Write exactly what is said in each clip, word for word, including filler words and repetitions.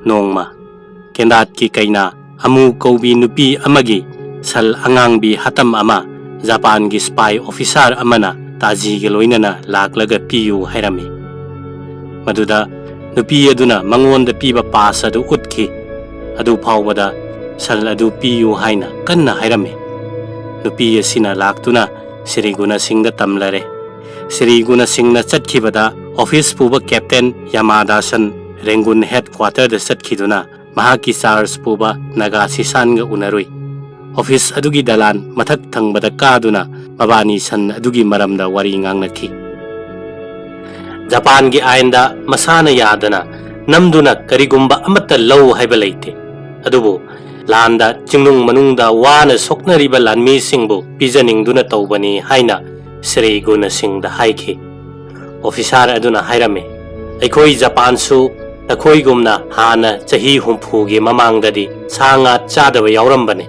ꯅꯣꯡꯃ ꯀꯦꯟꯗꯥꯠꯀꯤ ꯀꯩꯅꯥ ꯑꯃꯨ ꯀꯧꯕꯤ ꯅꯨꯄꯤ ꯑꯃꯒꯤ ꯁꯟ ꯑꯉꯥꯡꯕꯤ ꯍꯥꯇꯝ ꯑꯃ ꯖꯄꯥꯟꯒꯤ ꯁ꯭ꯄꯥꯏ ꯑꯣꯐꯤꯁꯥꯔ ꯑꯃꯅ ꯇꯥꯖꯤꯒ ꯂꯣꯏꯅꯅ ꯂꯥꯛꯂꯒ ꯄꯤꯌꯨ ꯍꯥꯏꯔꯝꯃꯤ꯫ ꯃꯗꯨꯗ ꯅꯨꯄꯤ ꯑꯗꯨꯅ ꯃꯉꯣꯟꯗ ꯄꯤꯕ ꯄꯥꯁ ꯑꯗꯨ ꯎꯠꯈꯤ꯫ ꯑꯗꯨ ꯐꯥꯎꯕꯗ ꯁꯟ ꯑꯗꯨ ꯄꯤꯌꯨ ꯍꯥꯏꯅ ꯀꯟꯅ ꯍꯥꯏꯔꯝꯃꯤ꯫ ꯅꯨꯄꯤ ꯑꯁꯤꯅ ꯂꯥꯛꯇꯨꯅ ꯁ꯭ꯔꯤ ꯒꯨꯅꯁꯤꯡꯗ ꯇꯝꯂꯔꯦ꯫ ꯁ꯭ꯔꯤ ꯒꯨꯅꯁꯤꯡꯅ ꯆꯠꯈꯤꯕꯗ ꯑꯣꯐꯤꯁ ꯄꯨꯕ ꯀꯦꯞꯇꯦꯟ ꯌꯥꯃꯥꯗꯥ ꯁꯟ ꯔꯦꯡꯒꯨꯟ ꯍꯦꯗ ꯀ꯭ꯋꯥꯇꯔꯗ ꯆꯠꯈꯤꯗꯨꯅ ꯃꯍꯥꯛꯀꯤ ꯆꯥꯔꯖ ꯄꯨꯕ ꯅꯥꯒꯥ ꯁꯤꯁꯥꯟꯒ ꯎꯅꯔꯨꯏ꯫ ꯑꯣꯐꯤꯁ ꯑꯗꯨꯒꯤ ꯗꯂꯥꯟ ꯃꯊꯛ ꯊꯪꯕꯗ ꯀꯥꯗꯨꯅ ꯃꯕꯥꯅꯤ ꯁꯟ ꯑꯗꯨꯒꯤ ꯃꯔꯝꯗ ꯋꯥꯔꯤ ꯉꯥꯡꯅꯈꯤ꯫ ꯖꯄꯥꯟꯒꯤ ꯑꯥꯏꯟꯗ ꯃꯁꯥꯅ ꯌꯥꯗꯅ ꯅꯝꯗꯨꯅ ꯀꯔꯤꯒꯨꯝꯕ ꯑꯃꯠꯇ ꯂꯧ ꯍꯥꯏꯕ ꯂꯩꯇꯦ꯫ ꯑꯗꯨꯕꯨ ꯂꯥꯟꯗ ꯆꯤꯡꯅꯨꯡ ꯃꯅꯨꯡꯗ ꯋꯥꯅ ꯁꯣꯛꯅꯔꯤꯕ ꯂꯥꯟꯃꯤꯁꯤꯡꯕꯨ ꯄꯤꯖꯅꯤꯡꯗꯨꯅ ꯇꯧꯕꯅꯤ ꯍꯥꯏꯅ ꯁ꯭ꯔꯤ ꯒꯨꯅꯁꯤꯡꯗ ꯍꯥꯏꯈꯤ꯫ ꯑꯣꯐꯤꯁꯥꯔ ꯑꯗꯨꯅ ꯍꯥꯏꯔꯝꯃꯤ, "ꯑꯩꯈꯣꯏ ꯖꯄꯥꯟꯁꯨ ꯅꯈꯣꯏꯒꯨꯝꯅ ꯍꯥꯟꯅ ꯆꯍꯤ ꯍꯨꯝꯐꯨꯒꯤ ꯃꯃꯥꯡꯗꯗꯤ ꯁꯥ ꯉꯥ ꯆꯥꯗꯕ ꯌꯥꯎꯔꯝꯕꯅꯤ꯫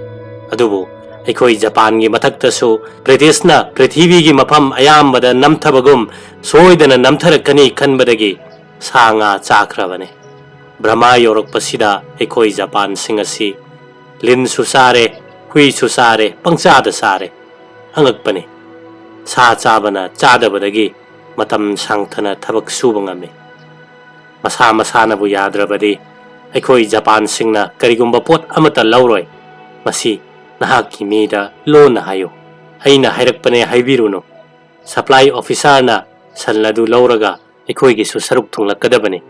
ꯑꯗꯨꯕꯨ ꯑꯩꯈꯣꯏ ꯖꯄꯥꯟꯒꯤ ꯃꯊꯛꯇꯁꯨ ꯕ꯭ꯔꯤꯇꯤꯁꯅ ꯄ꯭ꯔꯤꯊꯤꯕꯤꯒꯤ ꯃꯐꯝ ꯑꯌꯥꯝꯕꯗ ꯅꯝꯊꯕꯒꯨꯝ ꯁꯣꯏꯗꯅ ꯅꯝꯊꯔꯛꯀꯅꯤ ꯈꯟꯕꯗꯒꯤ ꯁꯥ ꯉꯥ ꯆꯥꯈ꯭ꯔꯕꯅꯤ꯫ ꯕ꯭ꯔꯃꯥ ꯌꯧꯔꯛꯄꯁꯤꯗ ꯑꯩꯈꯣꯏ ꯖꯄꯥꯟꯁꯤꯡ ꯑꯁꯤ ꯂꯤꯟꯁꯨ ꯆꯥꯔꯦ, ꯍꯨꯏꯁꯨ ꯆꯥꯔꯦ, ꯄꯪꯆꯥꯗ ꯆꯥꯔꯦ꯫ ꯑꯉꯛꯄꯅꯤ꯫ ꯁꯥ ꯆꯥꯕꯅ ꯆꯥꯗꯕꯗꯒꯤ ꯃꯇꯝ ꯁꯥꯡꯊꯅ ꯊꯕꯛ ꯁꯨꯕ ꯉꯝꯃꯤ꯫ ꯃꯁꯥ ꯃꯁꯥꯅꯕꯨ ꯌꯥꯗ꯭ꯔꯕꯗꯤ ꯑꯩꯈꯣꯏ ꯖꯄꯥꯟꯁꯤꯡꯅ ꯀꯔꯤꯒꯨꯝꯕ ꯄꯣꯠ ꯑꯃꯠꯇ ꯂꯧꯔꯣꯏ꯫ ꯃꯁꯤ ꯅꯍꯥꯛꯀꯤ ꯃꯤꯗ ꯂꯣꯟꯅ ꯍꯥꯏꯌꯨ꯫ ꯑꯩꯅ ꯍꯥꯏꯔꯛꯄꯅꯦ ꯍꯥꯏꯕꯤꯔꯨꯅꯨ꯫ ꯁꯄ꯭ꯂꯥꯏ ꯑꯣꯐꯤꯁꯥꯔꯅ ꯁꯟ ꯑꯗꯨ ꯂꯧꯔꯒ ꯑꯩꯈꯣꯏꯒꯤꯁꯨ ꯁꯔꯨꯛ ꯊꯨꯡꯂꯛꯀꯗꯕꯅꯤ꯫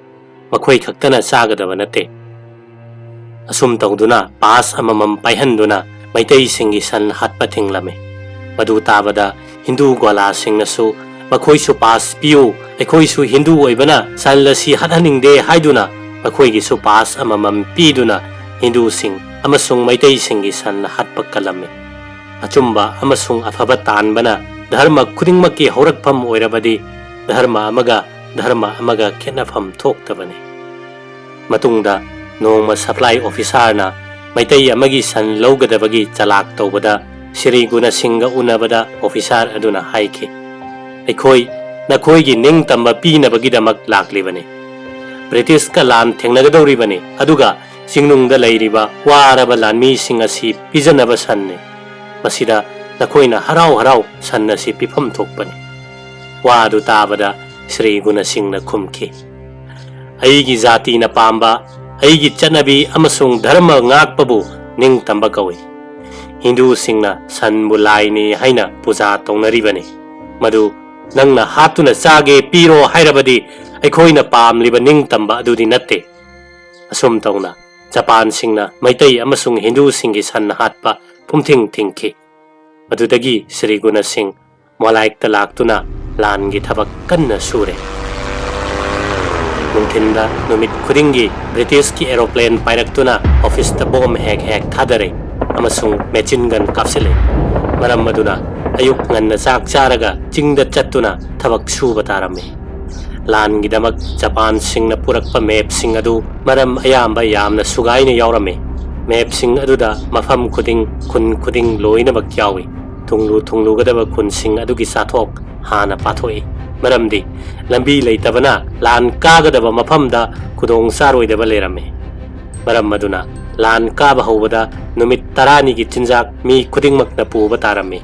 ꯃꯈꯣꯏ ꯈꯛꯇꯅ ꯆꯥꯒꯗꯕ ꯅꯠꯇꯦ꯫" ꯑꯁꯨꯝ ꯇꯧꯗꯨꯅ ꯄꯥꯁ ꯑꯃꯃꯝ ꯄꯥꯏꯍꯟꯗꯨꯅ ꯃꯩꯇꯩꯁꯤꯡꯒꯤ ꯁꯟ ꯍꯥꯠꯄ ꯊꯤꯡꯂꯝꯃꯤ꯫ ꯃꯗꯨ ꯇꯥꯕꯗ ꯍꯤꯟꯗꯨ ꯒ꯭ꯋꯥꯂꯥꯁꯤꯡꯅꯁꯨ "ꯃꯈꯣꯏꯁꯨ ꯄꯥꯁ ꯄꯤꯌꯨ, ꯑꯩꯈꯣꯏꯁꯨ ꯍꯤꯟꯗꯨ ꯑꯣꯏꯕꯅ ꯁꯟ ꯑꯁꯤ ꯍꯥꯠꯍꯟꯅꯤꯡꯗꯦ" ꯍꯥꯏꯗꯨꯅ ꯃꯈꯣꯏꯒꯤꯁꯨ ꯄꯥꯁ ꯑꯃꯃꯝ ꯄꯤꯗꯨꯅ ꯍꯤꯟꯗꯨꯁꯤꯡ ꯑꯃꯁꯨꯡ ꯃꯩꯇꯩꯁꯤꯡꯒꯤ ꯁꯟ ꯍꯥꯠꯄ ꯀꯜꯂꯝꯃꯤ꯫ ꯑꯆꯨꯝꯕ ꯑꯃꯁꯨꯡ ꯑꯐꯕ ꯇꯥꯟꯕꯅ ꯙꯔꯃ ꯈꯨꯗꯤꯡꯃꯛꯀꯤ ꯍꯧꯔꯛꯐꯝ ꯑꯣꯏꯔꯕꯗꯤ ꯙꯔꯃ ꯑꯃꯒ ꯙꯔꯃ ꯑꯃꯒ ꯈꯦꯠꯅꯐꯝ ꯊꯣꯛꯇꯕꯅꯤ꯫ ꯃꯇꯨꯡꯗ ꯅꯣꯡꯃ ꯁꯄ꯭ꯂꯥꯏ ꯑꯣꯐꯤꯁꯥꯔꯅ ꯃꯩꯇꯩ ꯑꯃꯒꯤ ꯁꯟ ꯂꯧꯒꯗꯕꯒꯤ ꯆꯂꯥꯛ ꯇꯧꯕꯗ ꯁ꯭ꯔꯤ ꯒꯨꯅꯁꯤꯡꯒ ꯎꯅꯕꯗ ꯑꯣꯐꯤꯁꯥꯔ ꯑꯗꯨꯅ ꯍꯥꯏꯈꯤ, "ꯑꯩꯈꯣꯏ ꯅꯈꯣꯏꯒꯤ ꯅꯤꯡꯇꯝꯕ ꯄꯤꯅꯕꯒꯤꯗꯃꯛ ꯂꯥꯛꯂꯤꯕꯅꯤ꯫ ꯕ꯭ꯔꯤꯇꯤꯁꯀ ꯂꯥꯟ ꯊꯦꯡꯅꯒꯗꯧꯔꯤꯕꯅꯤ, ꯑꯗꯨꯒ ꯆꯤꯡꯅꯨꯡꯗ ꯂꯩꯔꯤꯕ ꯋꯥꯔꯕ ꯂꯥꯟꯃꯤꯁꯤꯡ ꯑꯁꯤ ꯄꯤꯖꯅꯕ ꯁꯟꯅꯤ꯫ ꯃꯁꯤꯗ ꯅꯈꯣꯏꯅ ꯍꯔꯥꯎ ꯍꯔꯥꯎ ꯁꯟ ꯑꯁꯤ ꯄꯤꯐꯝ ꯊꯣꯛꯄꯅꯤ꯫ ꯋꯥ ꯑꯗꯨ ꯇꯥꯕꯗ ꯁ꯭ꯔꯤ ꯒꯨꯅꯁꯤꯡꯅ ꯈꯨꯝꯈꯤ, "ꯑꯩꯒꯤ ꯖꯥꯇꯤꯅ ꯄꯥꯝꯕ, ꯑꯩꯒꯤ ꯆꯠꯅꯕꯤ ꯑꯃꯁꯨꯡ ꯙꯔꯃ ꯉꯥꯛꯄꯕꯨ ꯅꯤꯡꯇꯝꯕ ꯀꯧꯏ꯫ ꯍꯤꯟꯗꯨꯁꯤꯡꯅ ꯁꯟꯕꯨ ꯂꯥꯏꯅꯤ ꯍꯥꯏꯅ ꯄꯨꯖꯥ ꯇꯧꯅꯔꯤꯕꯅꯤ꯫ ꯃꯗꯨ ꯅꯪꯅ ꯍꯥꯠꯇꯨꯅ ꯆꯥꯒꯦ ꯄꯤꯔꯣ ꯍꯥꯏꯔꯕꯗꯤ ꯑꯩꯈꯣꯏꯅ ꯄꯥꯝꯂꯤꯕ ꯅꯤꯡꯇꯝꯕ ꯑꯗꯨꯗꯤ ꯅꯠꯇꯦ꯫" ꯑꯁꯨꯝ ꯇꯧꯅ ꯖꯄꯥꯟꯁꯤꯡꯅ ꯃꯩꯇꯩ ꯑꯃꯁꯨꯡ ꯍꯤꯟꯗꯨꯁꯤꯡꯒꯤ ꯁꯟ ꯍꯥꯠꯄ ꯄꯨꯝꯊꯤꯡ ꯊꯤꯡꯈꯤ꯫ ꯃꯗꯨꯗꯒꯤ ꯁ꯭ꯔꯤ ꯒꯨꯅꯁꯤꯡ ꯃꯣꯂꯥꯏꯛꯇ ꯂꯥꯛꯇꯨꯅ ꯂꯥꯟꯒꯤ ꯊꯕꯛ ꯀꯟꯅ ꯁꯨꯔꯦ꯫ ꯅꯨꯡꯊꯤꯟꯗ ꯅꯨꯃꯤꯠ ꯈꯨꯗꯤꯡꯒꯤ ꯕ꯭ꯔꯤꯇꯤꯁꯀꯤ ꯑꯦꯔꯣꯄ꯭ꯂꯦꯟ ꯄꯥꯏꯔꯛꯇꯨꯅ ꯑꯣꯐꯤꯁꯇ ꯕꯣꯝ ꯍꯦꯛ ꯍꯦꯛ ꯊꯥꯗꯔꯦ ꯑꯃꯁꯨꯡ ꯃꯦꯆꯤꯟ ꯒꯟ ꯀꯥꯞꯁꯤꯜꯂꯦ꯫ ꯃꯔꯝ ꯑꯗꯨꯅ ꯑꯌꯨꯛ ꯉꯟꯅ ꯆꯥꯛ ꯆꯥꯔꯒ ꯆꯤꯡꯗ ꯆꯠꯇꯨꯅ ꯊꯕꯛ ꯁꯨꯕ ꯇꯥꯔꯝꯃꯤ꯫ ꯂꯥꯟꯒꯤꯗꯃꯛ ꯖꯄꯥꯟꯁꯤꯡꯅ ꯄꯨꯔꯛꯄ ꯃꯦꯞꯁꯤꯡ ꯑꯗꯨ ꯃꯔꯝ ꯑꯌꯥꯝꯕ ꯌꯥꯝꯅ ꯁꯨꯒꯥꯏꯅ ꯌꯥꯎꯔꯝꯃꯤ꯫ ꯃꯦꯞꯁꯤꯡ ꯑꯗꯨꯗ ꯃꯐꯝ ꯈꯨꯗꯤꯡ, ꯈꯨꯟ ꯈꯨꯗꯤꯡ ꯂꯣꯏꯅꯃꯛ ꯌꯥꯎꯏ꯫ ꯇꯨꯡꯂꯨ ꯊꯨꯡꯂꯨꯒꯗꯕ ꯈꯨꯟꯁꯤꯡ ꯑꯗꯨꯒꯤ ꯆꯥꯊꯣꯛ ꯍꯥꯟꯅ ꯄꯥꯊꯣꯛꯏ꯫ ꯃꯔꯝꯗꯤ ꯂꯝꯕꯤ ꯂꯩꯇꯕꯅ ꯂꯥꯟ ꯀꯥꯒꯗꯕ ꯃꯐꯝꯗ ꯈꯨꯗꯣꯡ ꯆꯥꯔꯣꯏꯗꯕ ꯂꯩꯔꯝꯃꯤ꯫ ꯃꯔꯝ ꯑꯗꯨꯅ ꯂꯥꯟ ꯀꯥꯕ ꯍꯧꯕꯗ ꯅꯨꯃꯤꯠ ꯇꯔꯥꯅꯤꯒꯤ ꯆꯤꯟꯖꯥꯛ ꯃꯤ ꯈꯨꯗꯤꯡꯃꯛꯅ ꯄꯨꯕ ꯇꯥꯔꯝꯃꯤ꯫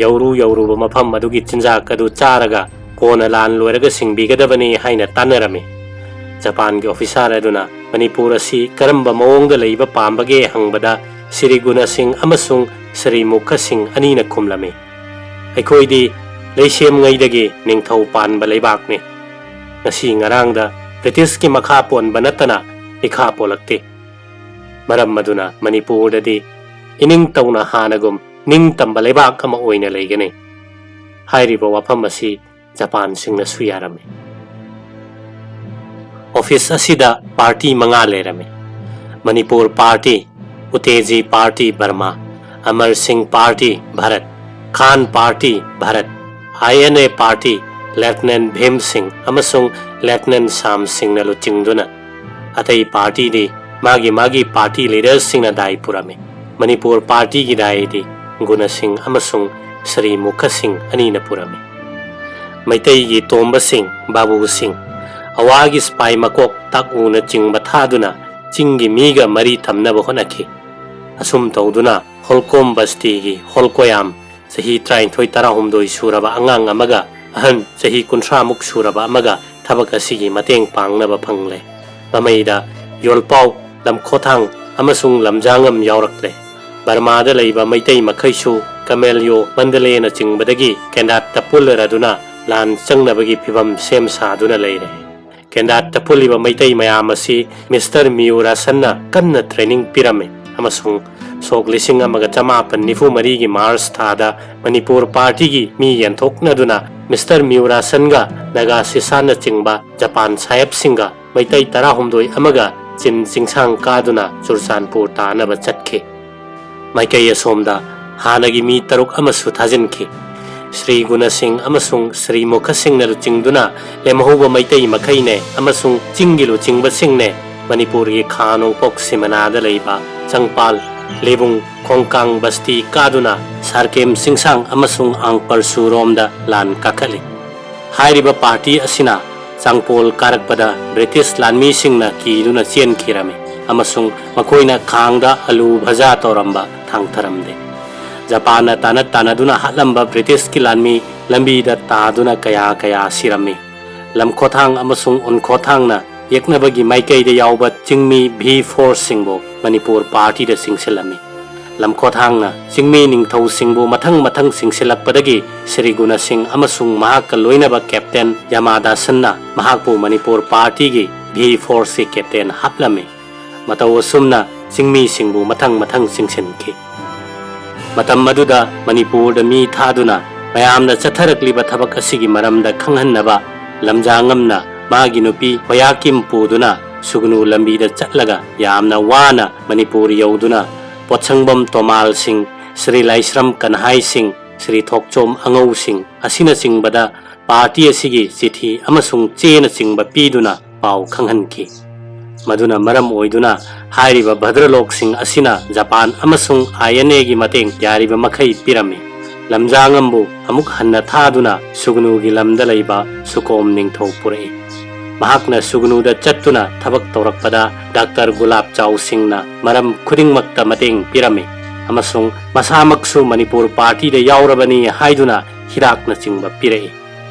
ꯌꯧꯔꯨ ꯌꯧꯔꯨꯕ ꯃꯐꯝ ꯑꯗꯨꯒꯤ ꯆꯤꯟꯖꯥꯛ ꯑꯗꯨ ꯆꯥꯔꯒ ꯀꯣꯟꯅ ꯂꯥꯟ ꯂꯣꯏꯔꯒ ꯁꯤꯡꯕꯤꯒꯗꯕꯅꯤ ꯍꯥꯏꯅ ꯇꯥꯟꯅꯔꯝꯃꯤ꯫ ꯖꯄꯥꯟꯒꯤ ꯑꯣꯐꯤꯁꯥꯔ ꯑꯗꯨꯅ ꯃꯅꯤꯄꯨꯔ ꯑꯁꯤ ꯀꯔꯝꯕ ꯃꯑꯣꯡꯗ ꯂꯩꯕ ꯄꯥꯝꯕꯒꯦ ꯍꯪꯕꯗ ꯁ꯭ꯔꯤ ꯒꯨꯅꯁꯤꯡ ꯑꯃꯁꯨꯡ ꯁ꯭ꯔꯤ ꯃꯨꯈꯁꯤꯡ ꯑꯅꯤꯅ ꯈꯨꯝꯂꯝꯃꯤ, "ꯑꯩꯈꯣꯏꯗꯤ ꯂꯩꯁꯦꯝꯉꯩꯗꯒꯤ ꯅꯤꯡꯊꯧ ꯄꯥꯟꯕ ꯂꯩꯕꯥꯛꯅꯤ꯫ ꯉꯁꯤ ꯉꯔꯥꯡꯗ ꯕ꯭ꯔꯤꯇꯤꯁꯀꯤ ꯃꯈꯥ ꯄꯣꯟꯕ ꯅꯠꯇꯅ ꯏꯈꯥ ꯄꯣꯜꯂꯛꯇꯦ꯫ ꯃꯔꯝ ꯑꯗꯨꯅ ꯃꯅꯤꯄꯨꯔꯗꯗꯤ ꯏꯅꯤꯡ ꯇꯧꯅ ꯍꯥꯟꯅꯒꯨꯝ ꯅꯤꯡꯇꯝꯕ ꯂꯩꯕꯥꯛ ꯑꯃ ꯑꯣꯏꯅ ꯂꯩꯒꯅꯤ꯫" ꯍꯥꯏꯔꯤꯕ ꯋꯥꯐꯝ ꯑꯁꯤ ꯖꯄꯥꯟꯁꯤꯡꯅꯁꯨ ꯌꯥꯔꯝꯃꯤ꯫ ꯑꯣꯐꯤꯁ ꯑꯁꯤꯗ ꯄꯥꯔꯇꯤ ꯃꯉꯥ ꯂꯩꯔꯝꯃꯤ: ꯃꯅꯤꯄꯨꯔ ꯄꯥꯔꯇꯤ, ꯎꯇꯦꯖꯤ party Burma, Amar Singh party Bharat, Khan party Bharat, I N A party lieutenant Bhim Singh ꯑꯃꯁꯨꯡ ꯂꯦꯐꯇꯤꯅꯦꯟ ꯁꯥꯝ ꯁꯤꯡꯅ ꯂꯨꯆꯤꯡꯗꯨꯅ꯫ ꯑꯇꯩ ꯄꯥꯔꯇꯤꯗꯤ ꯃꯥꯒꯤ ꯃꯥꯒꯤ ꯄꯥꯔꯇꯤ ꯂꯤꯗꯔꯁꯤꯡꯅ ꯗꯥꯏ ꯄꯨꯔꯝꯃꯤ꯫ ꯃꯅꯤꯄꯨꯔ ꯄꯥꯔꯇꯤꯒꯤ ꯗꯥꯏꯗꯤ ꯒꯨꯅꯁꯤꯡ ꯑꯃꯁꯨꯡ ꯁ꯭ꯔꯤ ꯃꯨꯈꯁꯤꯡ ꯑꯅꯤꯅ ꯄꯨꯔꯝꯃꯤ꯫ ꯃꯩꯇꯩꯒꯤ ꯇꯣꯝꯕꯁꯤꯡ, ꯕꯥꯕꯨꯁꯤꯡ, ꯑꯋꯥꯒꯤ ꯁꯤꯄꯥꯏ ꯃꯀꯣꯛ ꯇꯥꯛꯎꯅꯆꯤꯡꯕ ꯊꯥꯗꯨꯅ ꯆꯤꯡꯒꯤ ꯃꯤꯒ ꯃꯔꯤ ꯊꯝꯅꯕ ꯍꯣꯠꯅꯈꯤ꯫ ꯑꯁꯨꯝ ꯇꯧꯗꯨꯅ ꯍꯣꯜꯀꯣꯝ ꯕꯁꯇꯤꯒꯤ ꯍꯣꯜꯀꯣꯌꯥꯝ ꯆꯍꯤ ꯇꯔꯥꯅꯤꯊꯣꯏ ꯇꯔꯥꯍꯨꯝꯗꯣꯏ ꯁꯨꯔꯕ ꯑꯉꯥꯡ ꯑꯃꯒ ꯑꯍꯟ ꯆꯍꯤ ꯀꯨꯟꯊ꯭ꯔꯥꯃꯨꯛ ꯁꯨꯔꯕ ꯑꯃꯒ ꯊꯕꯛ ꯑꯁꯤꯒꯤ ꯃꯇꯦꯡ ꯄꯥꯡꯅꯕ ꯐꯪꯂꯦ꯫ ꯃꯃꯩꯗ ꯌꯣꯜꯄꯥꯎ, ꯂꯝꯈꯣꯊꯥꯡ ꯑꯃꯁꯨꯡ ꯂꯝꯖꯥꯡꯉꯝ ꯌꯥꯎꯔꯛꯂꯦ꯫ ꯕꯔꯃꯥꯗ ꯂꯩꯕ ꯃꯩꯇꯩ ꯃꯈꯩꯁꯨ ꯀꯃꯦꯂꯤꯌꯣ, ꯃꯟꯗꯂꯦꯅꯆꯤꯡꯕꯗꯒꯤ ꯀꯦꯟꯗꯥꯠꯇ ꯄꯨꯜꯂꯔꯗꯨꯅ ꯂꯥꯟ ꯆꯪꯅꯕꯒꯤ ꯐꯤꯚꯝ ꯁꯦꯝ ꯁꯥꯗꯨꯅ ꯂꯩꯔꯦ꯫ ꯀꯦꯟꯗꯥꯠꯇ ꯄꯨꯜꯂꯤꯕ ꯃꯩꯇꯩ ꯃꯌꯥꯝ ꯑꯁꯤ ꯃꯤꯁꯇꯔ ꯃꯤꯌꯨꯔꯥꯁꯟꯅ ꯀꯟꯅ ꯇ꯭ꯔꯦꯅꯤꯡ ꯄꯤꯔꯝꯃꯤ ꯑꯃꯁꯨꯡ ꯁꯣꯛ ꯂꯤꯁꯤꯡ ꯑꯃꯒ ꯆꯃꯥꯄꯟ ꯅꯤꯐꯨ ꯃꯔꯤꯒꯤ ꯃꯥꯔꯆ ꯊꯥꯗ ꯃꯅꯤꯄꯨꯔ ꯄꯥꯔꯇꯤꯒꯤ ꯃꯤ ꯌꯦꯟꯊꯣꯛꯅꯗꯨꯅ ꯃꯤꯁꯇꯔ ꯃꯤꯌꯨꯔꯥꯁꯟꯒ ꯅꯥꯒꯥ ꯁꯤꯁꯥꯟꯅꯆꯤꯡꯕ ꯖꯄꯥꯟ ꯁꯥꯍꯦꯕꯁꯤꯡꯒ ꯃꯩꯇꯩ ꯇꯔꯥꯍꯨꯝꯗꯣꯏ ꯑꯃꯒ ꯆꯤꯟ ꯆꯤꯡꯁꯥꯡ ꯀꯥꯗꯨꯅ ꯆꯨꯔꯆꯥꯟꯄꯨꯔ ꯇꯥꯅꯕ ꯆꯠꯈꯤ꯫ ꯃꯥꯏꯀꯩ ꯑꯁꯣꯝꯗ ꯍꯥꯟꯅꯒꯤ ꯃꯤ ꯇꯔꯨꯛ ꯑꯃꯁꯨ ꯊꯥꯖꯤꯟꯈꯤ꯫ ꯁ꯭ꯔꯤ ꯒꯨꯅꯁꯤꯡ ꯑꯃꯁꯨꯡ ꯁ꯭ꯔꯤ ꯃꯨꯈꯁꯤꯡꯅ ꯂꯨꯆꯤꯡꯗꯨꯅ ꯂꯦꯝꯍꯧꯕ ꯃꯩꯇꯩ ꯃꯈꯩꯅꯦ ꯑꯃꯁꯨꯡ ꯆꯤꯡꯒꯤ ꯂꯨꯆꯤꯡꯕꯁꯤꯡꯅꯦ ꯃꯅꯤꯄꯨꯔꯒꯤ ꯈꯥ ꯅꯣꯡꯄꯣꯛ ꯁꯤꯃꯅꯥꯗ ꯂꯩꯕ ꯆꯪꯄꯥꯜ, ꯂꯦꯕꯨꯡ, ꯈꯣꯡꯀꯥꯡ ꯕꯁꯇꯤ ꯀꯥꯗꯨꯅ ꯁꯥꯔꯀꯦꯝ ꯆꯤꯡꯁꯥꯡ ꯑꯃꯁꯨꯡ ꯑꯥꯡꯄꯔꯁꯨꯔꯣꯝꯗ ꯂꯥꯟ ꯀꯥꯈꯠꯂꯤ꯫ ꯍꯥꯏꯔꯤꯕ ꯄꯥꯔꯇꯤ ꯑꯁꯤꯅ ꯆꯥꯡꯄꯣꯜ ꯀꯥꯔꯛꯄꯗ ꯕ꯭ꯔꯤꯇꯤꯁ ꯂꯥꯟꯃꯤꯁꯤꯡꯅ ꯀꯤꯗꯨꯅ ꯆꯦꯟꯈꯤꯔꯝꯃꯤ ꯑꯃꯁꯨꯡ ꯃꯈꯣꯏꯅ ꯈꯥꯡꯗ ꯑꯂꯨ ꯚꯖꯥ ꯇꯧꯔꯝꯕ ꯊꯥꯡꯊꯔꯝꯗꯦ꯫ ꯖꯄꯥꯟꯅ ꯇꯥꯟꯅ ꯇꯥꯟꯅꯗꯨꯅ ꯍꯥꯠꯂꯝꯕ ꯕ꯭ꯔꯤꯇꯤꯁꯀꯤ ꯂꯥꯟꯃꯤ ꯂꯝꯕꯤꯗ ꯇꯥꯗꯨꯅ ꯀꯌꯥ ꯀꯌꯥ ꯁꯤꯔꯝꯃꯤ꯫ ꯂꯝꯈꯣꯊꯥꯡ ꯑꯃꯁꯨꯡ ꯎꯟꯈꯣꯊꯥꯡꯅ ꯌꯦꯛꯅꯕꯒꯤ ꯃꯥꯏꯀꯩꯗ ꯌꯥꯎꯕ ꯆꯤꯡꯃꯤ ꯚꯤ ꯐꯣꯔꯁꯁꯤꯡꯕꯨ ꯃꯅꯤꯄꯨꯔ ꯄꯥꯔꯇꯤꯗ ꯆꯤꯡꯁꯤꯜꯂꯝꯃꯤ꯫ ꯂꯝꯈꯣꯊꯥꯡꯅ ꯆꯤꯡꯃꯤ ꯅꯤꯡꯊꯧꯁꯤꯡꯕꯨ ꯃꯊꯪ ꯃꯊꯪ ꯆꯤꯡꯁꯤꯜꯂꯛꯄꯗꯒꯤ ꯁ꯭ꯔꯤ ꯒꯨꯅꯁꯤꯡ ꯑꯃꯁꯨꯡ ꯃꯍꯥꯛꯀ ꯂꯣꯏꯅꯕ ꯀꯦꯞꯇꯦꯟ ꯌꯥꯃꯥꯗꯥꯁꯟꯅ ꯃꯍꯥꯛꯄꯨ ꯃꯅꯤꯄꯨꯔ ꯄꯥꯔꯇꯤꯒꯤ ꯚꯤ ꯐꯣꯔꯁꯀꯤ ꯀꯦꯞꯇꯦꯟ ꯍꯥꯞꯂꯝꯃꯤ꯫ ꯃꯇꯧ ꯑꯁꯨꯝꯅ ꯆꯤꯡꯃꯤꯁꯤꯡꯕꯨ ꯃꯊꯪ ꯃꯊꯪ ꯆꯤꯡꯁꯤꯟꯈꯤ꯫ ꯃꯇꯝ ꯑꯗꯨꯗ ꯃꯅꯤꯄꯨꯔꯗ ꯃꯤ ꯊꯥꯗꯨꯅ ꯃꯌꯥꯝꯅ ꯆꯠꯊꯔꯛꯂꯤꯕ ꯊꯕꯛ ꯑꯁꯤꯒꯤ ꯃꯔꯝꯗ ꯈꯪꯍꯟꯅꯕ ꯂꯝꯖꯥꯉꯝꯅ ꯃꯥꯒꯤ ꯅꯨꯄꯤ ꯍꯣꯌꯥꯀꯤꯝ ꯄꯨꯗꯨꯅ ꯁꯨꯒꯅꯨ ꯂꯝꯕꯤꯗ ꯆꯠꯂꯒ ꯌꯥꯝꯅ ꯋꯥꯅ ꯃꯅꯤꯄꯨꯔ ꯌꯧꯗꯨꯅ ꯄꯣꯠꯁꯪꯕꯝ ꯇꯣꯃꯥꯜꯁꯤꯡ, ꯁ꯭ꯔꯤ ꯂꯥꯏꯁ꯭ꯔꯝ ꯀꯟꯍꯥꯏꯁꯤꯡ, ꯁ꯭ꯔꯤ ꯊꯣꯛꯆꯣꯝ ꯑꯉꯧꯁꯤꯡ ꯑꯁꯤꯅꯆꯤꯡꯕꯗ ꯄꯥꯔꯇꯤ ꯑꯁꯤꯒꯤ ꯆꯤꯊꯤ ꯑꯃꯁꯨꯡ ꯆꯦꯅꯆꯤꯡꯕ ꯄꯤꯗꯨꯅ ꯄꯥꯎ ꯈꯪꯍꯟꯈꯤ꯫ ꯃꯗꯨꯅ ꯃꯔꯝ ꯑꯣꯏꯗꯨꯅ ꯍꯥꯏꯔꯤꯕ ꯚꯗ꯭ꯔꯂꯣꯛꯁꯤꯡ ꯑꯁꯤꯅ ꯖꯄꯥꯟ ꯑꯃꯁꯨꯡ ꯑꯥꯏ ꯑꯦꯟ ꯑꯦꯒꯤ ꯃꯇꯦꯡ ꯌꯥꯔꯤꯕ ꯃꯈꯩ ꯄꯤꯔꯝꯃꯤ꯫ ꯂꯝꯖꯥꯉꯝꯕꯨ ꯑꯃꯨꯛ ꯍꯟꯅ ꯊꯥꯗꯨꯅ ꯁꯨꯒꯅꯨꯒꯤ ꯂꯝꯗ ꯂꯩꯕ ꯁꯨꯀꯣꯝ ꯅꯤꯡꯊꯧ ꯄꯨꯔꯛꯏ꯫ ꯃꯍꯥꯛꯅ ꯁꯨꯒꯅꯨꯗ ꯆꯠꯇꯨꯅ ꯊꯕꯛ ꯇꯧꯔꯛꯄꯗ ꯗꯥꯛꯇꯔ ꯒꯨꯂꯥꯞ ꯆꯥꯎ ꯁꯤꯡꯅ ꯃꯔꯝ ꯈꯨꯗꯤꯡꯃꯛꯇ ꯃꯇꯦꯡ ꯄꯤꯔꯝꯃꯤ ꯑꯃꯁꯨꯡ ꯃꯁꯥꯃꯛꯁꯨ ꯃꯅꯤꯄꯨꯔ ꯄꯥꯔꯇꯤꯗ ꯌꯥꯎꯔꯕꯅꯤ ꯍꯥꯏꯗꯨꯅ ꯍꯤꯗꯥꯛꯅꯆꯤꯡꯕ ꯄꯤꯔꯛꯏ꯫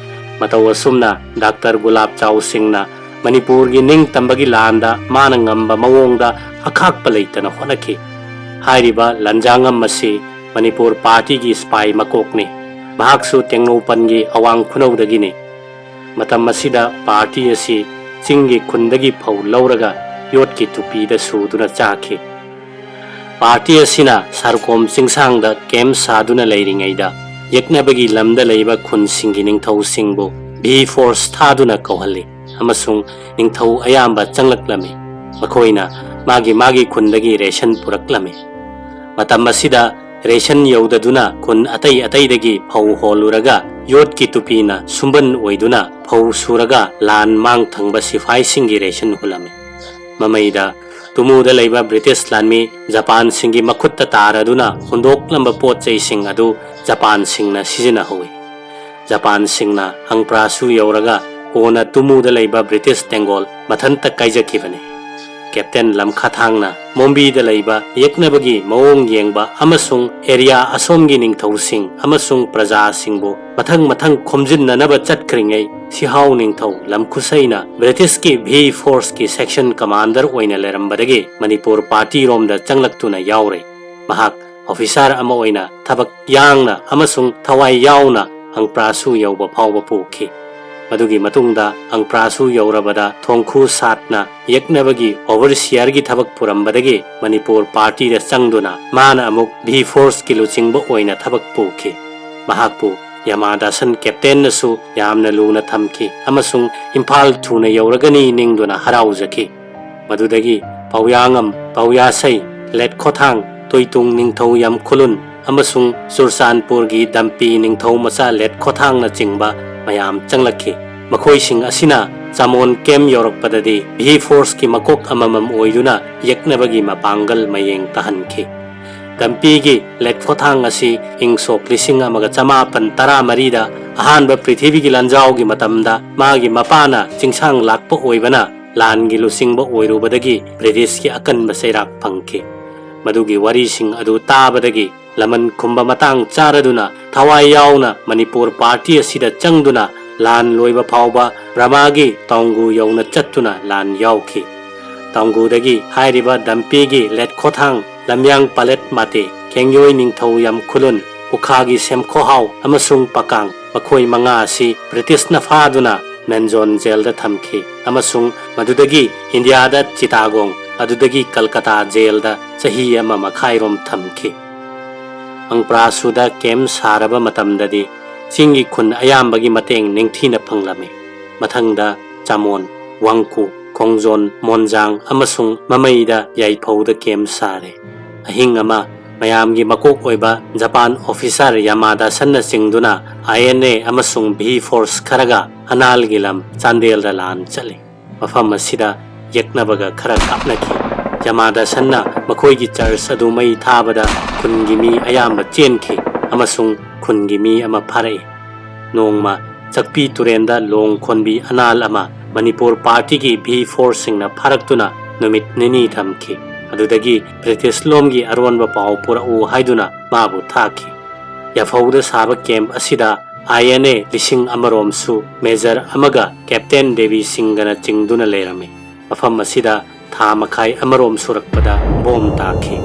ꯃꯇꯧ ꯑꯁꯨꯝꯅ ꯗꯥꯛꯇꯔ ꯒꯨꯂꯥꯞ ꯆꯥꯎ ꯁꯤꯡꯅ ꯃꯅꯤꯄꯨꯔꯒꯤ ꯅꯤꯡꯇꯝꯕꯒꯤ ꯂꯥꯟꯗ ꯃꯥꯅ ꯉꯝꯕ ꯃꯑꯣꯡꯗ ꯑꯈꯥꯛꯄ ꯂꯩꯇꯅ ꯍꯣꯠꯅꯈꯤ꯫ ꯍꯥꯏꯔꯤꯕ ꯂꯟꯖꯥꯉꯝ ꯑꯁꯤ ꯃꯅꯤꯄꯨꯔ ꯄꯥꯔꯇꯤꯒꯤ ꯁꯤꯄꯥꯏ ꯃꯀꯣꯛꯅꯤ꯫ ꯃꯍꯥꯛꯁꯨ ꯇꯦꯡꯅꯧꯄꯜꯒꯤ ꯑꯋꯥꯡ ꯈꯨꯅꯧꯗꯒꯤꯅꯤ꯫ ꯃꯇꯝ ꯑꯁꯤꯗ ꯄꯥꯔꯇꯤ ꯑꯁꯤ ꯆꯤꯡꯒꯤ ꯈꯨꯟꯗꯒꯤ ꯐꯧ ꯂꯧꯔꯒ ꯌꯣꯠꯀꯤ ꯇꯨꯄꯤꯗ ꯁꯨꯗꯨꯅ ꯆꯥꯈꯤ꯫ ꯄꯥꯔꯇꯤ ꯑꯁꯤꯅ ꯁꯥꯔꯀꯣꯝ ꯆꯤꯡꯁꯥꯡꯗ ꯀꯦꯝꯞ ꯁꯥꯗꯨꯅ ꯂꯩꯔꯤꯉꯩꯗ ꯌꯦꯛꯅꯕꯒꯤ ꯂꯝꯗ ꯂꯩꯕ ꯈꯨꯟꯁꯤꯡꯒꯤ ꯅꯤꯡꯊꯧꯁꯤꯡꯕꯨ ꯚꯤ ꯐꯣꯔꯁ ꯊꯥꯗꯨꯅ ꯀꯧꯍꯜꯂꯤ ꯑꯃꯁꯨꯡ ꯅꯤꯡꯊꯧ ꯑꯌꯥꯝꯕ ꯆꯪꯂꯛꯂꯝꯃꯤ꯫ ꯃꯈꯣꯏꯅ ꯃꯥꯒꯤ ꯃꯥꯒꯤ ꯈꯨꯟꯗꯒꯤ ꯔꯦꯁꯟ ꯄꯨꯔꯛꯂꯝꯃꯤ꯫ ꯃꯇꯝ ꯑꯁꯤꯗ ꯔꯦꯁꯟ ꯌꯧꯗꯗꯨꯅ ꯈꯨꯟ ꯑꯇꯩ ꯑꯇꯩꯗꯒꯤ ꯐꯧ ꯍꯣꯜꯂꯨꯔꯒ ꯌꯣꯠꯀꯤ ꯇꯨꯄꯤꯅ ꯁꯨꯝꯕꯟ ꯑꯣꯏꯗꯨꯅ ꯐꯧ ꯁꯨꯔꯒ ꯂꯥꯟ ꯃꯥꯡ ꯊꯪꯕ ꯁꯤꯐꯥꯏꯁꯤꯡꯒꯤ ꯔꯦꯁꯟ ꯍꯨꯜꯂꯝꯃꯤ꯫ ꯃꯃꯩꯗ ꯇꯨꯃꯨꯗ ꯂꯩꯕ ꯕ꯭ꯔꯤꯇꯤꯁ ꯂꯥꯟꯃꯤ ꯖꯄꯥꯟꯁꯤꯡꯒꯤ ꯃꯈꯨꯠꯇ ꯇꯥꯔꯗꯨꯅ ꯍꯨꯟꯗꯣꯛꯂꯝꯕ ꯄꯣꯠ ꯆꯩꯁꯤꯡ ꯑꯗꯨ ꯖꯄꯥꯟꯁꯤꯡꯅ ꯁꯤꯖꯤꯟꯅꯍꯧꯏ꯫ ꯖꯄꯥꯟꯁꯤꯡꯅ ꯑꯪꯄ꯭ꯔꯥꯁꯨ ꯌꯧꯔꯒ ꯀꯣꯟꯅ ꯇꯨꯃꯨꯗ ꯂꯩꯕ ꯕ꯭ꯔꯤꯇꯤꯁ ꯇꯦꯡꯒꯣꯜ ꯃꯊꯟꯇ ꯀꯥꯏꯖꯈꯤꯕꯅꯤ꯫ ꯀꯦꯞꯇꯦꯟ ꯂꯝꯈꯥꯊꯥꯡꯅ ꯃꯣꯝꯕꯤꯗ ꯂꯩꯕ ꯌꯦꯛꯅꯕꯒꯤ ꯃꯑꯣꯡ ꯌꯦꯡꯕ ꯑꯃꯁꯨꯡ ꯑꯦꯔꯤꯌꯥ ꯑꯁꯣꯝꯒꯤ ꯅꯤꯡꯊꯧꯁꯤꯡ ꯑꯃꯁꯨꯡ ꯄ꯭ꯔꯖꯥꯁꯤꯡꯕꯨ ꯃꯊꯪ ꯃꯊꯪ ꯈꯣꯝꯖꯤꯟꯅꯅꯕ ꯆꯠꯈ꯭ꯔꯤꯉꯩ, ꯁꯤꯍꯥꯎ ꯅꯤꯡꯊꯧ ꯂꯝꯈꯨꯁꯩꯅ ꯕ꯭ꯔꯤꯇꯤꯁꯀꯤ ꯚꯤ ꯐꯣꯔꯁꯀꯤ ꯁꯦꯛꯁꯟ ꯀꯃꯥꯟꯗꯔ ꯑꯣꯏꯅ ꯂꯩꯔꯝꯕꯗꯒꯤ ꯃꯅꯤꯄꯨꯔ ꯄꯥꯔꯇꯤꯔꯣꯝꯗ ꯆꯪꯂꯛꯇꯨꯅ ꯌꯥꯎꯔꯦ꯫ ꯃꯍꯥꯛ ꯑꯣꯐꯤꯁꯥꯔ ꯑꯃ ꯑꯣꯏꯅ ꯊꯕꯛ ꯌꯥꯡꯅ ꯑꯃꯁꯨꯡ ꯊꯋꯥꯏ ꯌꯥꯎꯅ ꯑꯪꯄ꯭ꯔꯥꯁꯨ ꯌꯧꯕ ꯐꯥꯎꯕ ꯄꯨꯈꯤ꯫ ꯃꯗꯨꯒꯤ ꯃꯇꯨꯡꯗ ꯑꯪꯄ꯭ꯔꯥꯁꯨ ꯌꯧꯔꯕꯗ ꯊꯣꯡꯈꯨ ꯁꯥꯠꯅ ꯌꯦꯛꯅꯕꯒꯤ ꯑꯣꯚꯔꯁꯤꯌꯔꯒꯤ ꯊꯕꯛ ꯄꯨꯔꯝꯕꯗꯒꯤ ꯃꯅꯤꯄꯨꯔ ꯄꯥꯔꯇꯤꯗ ꯆꯪꯗꯨꯅ ꯃꯥꯅ ꯑꯃꯨꯛ ꯚꯤ ꯐꯣꯔꯁꯀꯤ ꯂꯨꯆꯤꯡꯕ ꯑꯣꯏꯅ ꯊꯕꯛ ꯄꯨꯈꯤ꯫ ꯃꯍꯥꯛꯄꯨ ꯌꯥꯃꯥꯗꯥꯁꯟ ꯀꯦꯞꯇꯦꯟꯅꯁꯨ ꯌꯥꯝꯅ ꯂꯨꯅ ꯊꯝꯈꯤ ꯑꯃꯁꯨꯡ ꯏꯝꯐꯥꯜ ꯊꯨꯅ ꯌꯧꯔꯒꯅꯤ ꯅꯤꯡꯗꯨꯅ ꯍꯔꯥꯎꯖꯈꯤ꯫ ꯃꯗꯨꯗꯒꯤ ꯄꯥꯎꯌꯥꯉꯝ, ꯄꯥꯎꯌꯥꯁꯩ, ꯂꯦꯠꯈꯣꯊꯥꯡ, ꯇꯣꯏꯇꯨꯡ ꯅꯤꯡꯊꯧ ꯌꯥꯝꯈꯨꯂꯨꯟ ꯑꯃꯁꯨꯡ ꯆꯨꯔꯆꯥꯟꯄꯨꯔꯒꯤ ꯗꯝꯄꯤ ꯅꯤꯡꯊꯧ ꯃꯆꯥ ꯂꯦꯠꯈꯣꯊꯥꯡꯅꯆꯤꯡꯕ ꯃꯌꯥꯝ ꯆꯪꯂꯛꯈꯤ꯫ ꯃꯈꯣꯏꯁꯤꯡ ꯑꯁꯤꯅ ꯆꯥꯃꯣꯟ ꯀꯦꯝ ꯌꯧꯔꯛꯄꯗꯗꯤ ꯚꯤ ꯐꯣꯔꯁꯀꯤ ꯃꯀꯣꯛ ꯑꯃꯃꯝ ꯑꯣꯏꯗꯨꯅ ꯌꯦꯛꯅꯕꯒꯤ ꯃꯄꯥꯡꯒꯜ ꯃꯌꯦꯡ ꯇꯥꯍꯟꯈꯤ꯫ ꯗꯝꯄꯤꯒꯤ ꯂꯦꯠꯈꯣꯊꯥꯡ ꯑꯁꯤ ꯏꯪ ꯁꯣꯛ ꯂꯤꯁꯤꯡ ꯑꯃꯒ ꯆꯃꯥꯄꯟ ꯇꯔꯥꯃꯔꯤꯗ ꯑꯍꯥꯟꯕ ꯄ꯭ꯔꯤꯊꯤꯕꯤꯒꯤ ꯂꯥꯟꯖꯥꯎꯒꯤ ꯃꯇꯝꯗ ꯃꯥꯒꯤ ꯃꯄꯥꯅ ꯆꯤꯡꯁꯥꯡ ꯂꯥꯛꯄ ꯑꯣꯏꯕꯅ ꯂꯥꯟꯒꯤ ꯂꯨꯆꯤꯡꯕ ꯑꯣꯏꯔꯨꯕꯗꯒꯤ ꯕ꯭ꯔꯤꯇꯤꯁꯀꯤ ꯑꯀꯟꯕ ꯆꯩꯔꯥꯛ ꯐꯪꯈꯤ꯫ ꯃꯗꯨꯒꯤ ꯋꯥꯔꯤꯁꯤꯡ ꯑꯗꯨ ꯇꯥꯕꯗꯒꯤ ꯂꯃꯟ ꯈꯨꯝꯕ ꯃꯇꯥꯡ ꯆꯥꯔꯗꯨꯅ ꯊꯋꯥꯏ ꯌꯥꯎꯅ ꯃꯅꯤꯄꯨꯔ ꯄꯥꯔꯇꯤ ꯑꯁꯤꯗ ꯆꯪꯗꯨꯅ ꯂꯥꯟ ꯂꯣꯏꯕ ꯐꯥꯎꯕ ꯕ꯭ꯔꯃꯥꯒꯤ ꯇꯥꯎꯡꯒꯨ ꯌꯧꯅ ꯆꯠꯇꯨꯅ ꯂꯥꯟ ꯌꯥꯎꯈꯤ꯫ ꯇꯥꯎꯡꯒꯨꯗꯒꯤ ꯍꯥꯏꯔꯤꯕ ꯗꯝꯄꯤꯒꯤ ꯂꯦꯠꯈꯣꯊꯥꯡ, ꯂꯝꯌꯥꯡ ꯄꯥꯂꯦꯠ ꯃꯥꯇꯦ, ꯈꯦꯡꯌꯣꯏ ꯅꯤꯡꯊꯧ ꯌꯥꯝꯈꯨꯂꯨꯟ, ꯎꯈꯥꯒꯤ ꯁꯦꯝꯈꯣꯍꯥꯎ ꯑꯃꯁꯨꯡ ꯄꯀꯥꯡ, ꯃꯈꯣꯏ ꯃꯉꯥ ꯑꯁꯤ ꯕ꯭ꯔꯤꯇꯤꯁꯅ ꯐꯥꯗꯨꯅ ꯃꯦꯟꯖꯣꯟ ꯖꯦꯜꯗ ꯊꯝꯈꯤ ꯑꯃꯁꯨꯡ ꯃꯗꯨꯗꯒꯤ ꯏꯟꯗꯤꯌꯥꯗ ꯆꯤꯇꯥꯒꯣꯡ, ꯑꯗꯨꯗꯒꯤ ꯀꯜꯀꯇꯥ ꯖꯦꯜꯗ ꯆꯍꯤ ꯑꯃ ꯃꯈꯥꯏꯔꯣꯝ ꯊꯝꯈꯤ꯫ ꯑꯪꯄ꯭ꯔꯥꯁꯨꯗ ꯀꯦꯝ ꯁꯥꯔꯕ ꯃꯇꯝꯗꯗꯤ ꯆꯤꯡꯒꯤ ꯈꯨꯟ ꯑꯌꯥꯝꯕꯒꯤ ꯃꯇꯦꯡ ꯅꯤꯡꯊꯤꯅ ꯐꯪꯂꯝꯃꯤ꯫ ꯃꯊꯪꯗ ꯆꯥꯃꯣꯟ, ꯋꯥꯡꯀꯨ, ꯈꯣꯡꯖꯣꯟ, ꯃꯣꯟꯖꯥꯡ ꯑꯃꯁꯨꯡ ꯃꯃꯩꯗ ꯌꯥꯏꯐꯧꯗ ꯀꯦꯝ ꯁꯥꯔꯦ꯫ ꯑꯍꯤꯡ ꯑꯃ ꯃꯌꯥꯝꯒꯤ ꯃꯀꯣꯛ ꯑꯣꯏꯕ ꯖꯄꯥꯟ ꯑꯣꯐꯤꯁꯥꯔ ꯌꯥꯃꯥꯗꯥꯁꯟꯅ ꯆꯤꯡꯗꯨꯅ ꯑꯥꯏ ꯑꯦꯟ ꯑꯦ ꯑꯃꯁꯨꯡ ꯚꯤ ꯐꯣꯔꯁ ꯈꯔꯒ ꯑꯅꯥꯜꯒꯤ ꯂꯝ ꯆꯥꯟꯗꯦꯜꯗ ꯂꯥꯟ ꯆꯠꯂꯤ꯫ ꯃꯐꯝ ꯑꯁꯤꯗ ꯌꯦꯛꯅꯕꯒ ꯈꯔ ꯀꯥꯞꯅꯈꯤ꯫ ꯌꯥꯃꯥꯗꯥꯁꯟꯅ ꯃꯈꯣꯏꯒꯤ ꯆꯔꯆ ꯑꯗꯨ ꯃꯩ ꯊꯥꯕꯗ ꯈꯨꯟꯒꯤ ꯃꯤ ꯑꯌꯥꯝꯕ ꯆꯦꯟꯈꯤ ꯑꯃꯁꯨꯡ ꯈꯨꯟꯒꯤ ꯃꯤ ꯑꯃ ꯐꯥꯔꯛꯏ꯫ ꯅꯣꯡꯃ ꯆꯛꯄꯤ ꯇꯨꯔꯦꯟꯗ ꯂꯣꯡ ꯈꯣꯟꯕꯤ ꯑꯅꯥꯜ ꯑꯃ ꯃꯅꯤꯄꯨꯔ ꯄꯥꯔꯇꯤꯒꯤ ꯚꯤ ꯐꯣꯔꯁꯁꯤꯡꯅ ꯐꯥꯔꯛꯇꯨꯅ ꯅꯨꯃꯤꯠ ꯅꯤꯅꯤ ꯊꯝꯈꯤ꯫ ꯑꯗꯨꯗꯒꯤ ꯕ꯭ꯔꯤꯇꯤꯁ ꯂꯣꯝꯒꯤ ꯑꯔꯣꯟꯕ ꯄꯥꯎ ꯄꯨꯔꯛꯎ ꯍꯥꯏꯗꯨꯅ ꯃꯥꯕꯨ ꯊꯥꯈꯤ꯫ ꯌꯥꯐꯧꯗ ꯁꯥꯕ ꯀꯦꯝꯞ ꯑꯁꯤꯗ ꯑꯥꯏ ꯑꯦꯟ ꯑꯦ ꯂꯤꯁꯤꯡ ꯑꯃꯔꯣꯝꯁꯨ ꯃꯦꯖꯔ ꯑꯃꯒ ꯀꯦꯞꯇꯦꯟ ꯗꯦꯕꯤ ꯁꯤꯡꯒꯅ ꯆꯤꯡꯗꯨꯅ ꯂꯩꯔꯝꯃꯤ꯫ ꯃꯐꯝ ꯑꯁꯤꯗ ꯊꯥ ꯃꯈꯥꯏ ꯑꯃꯔꯣꯝ ꯁꯨꯔꯛꯄꯗ ꯕꯣꯝ ꯇꯥꯈꯤ꯫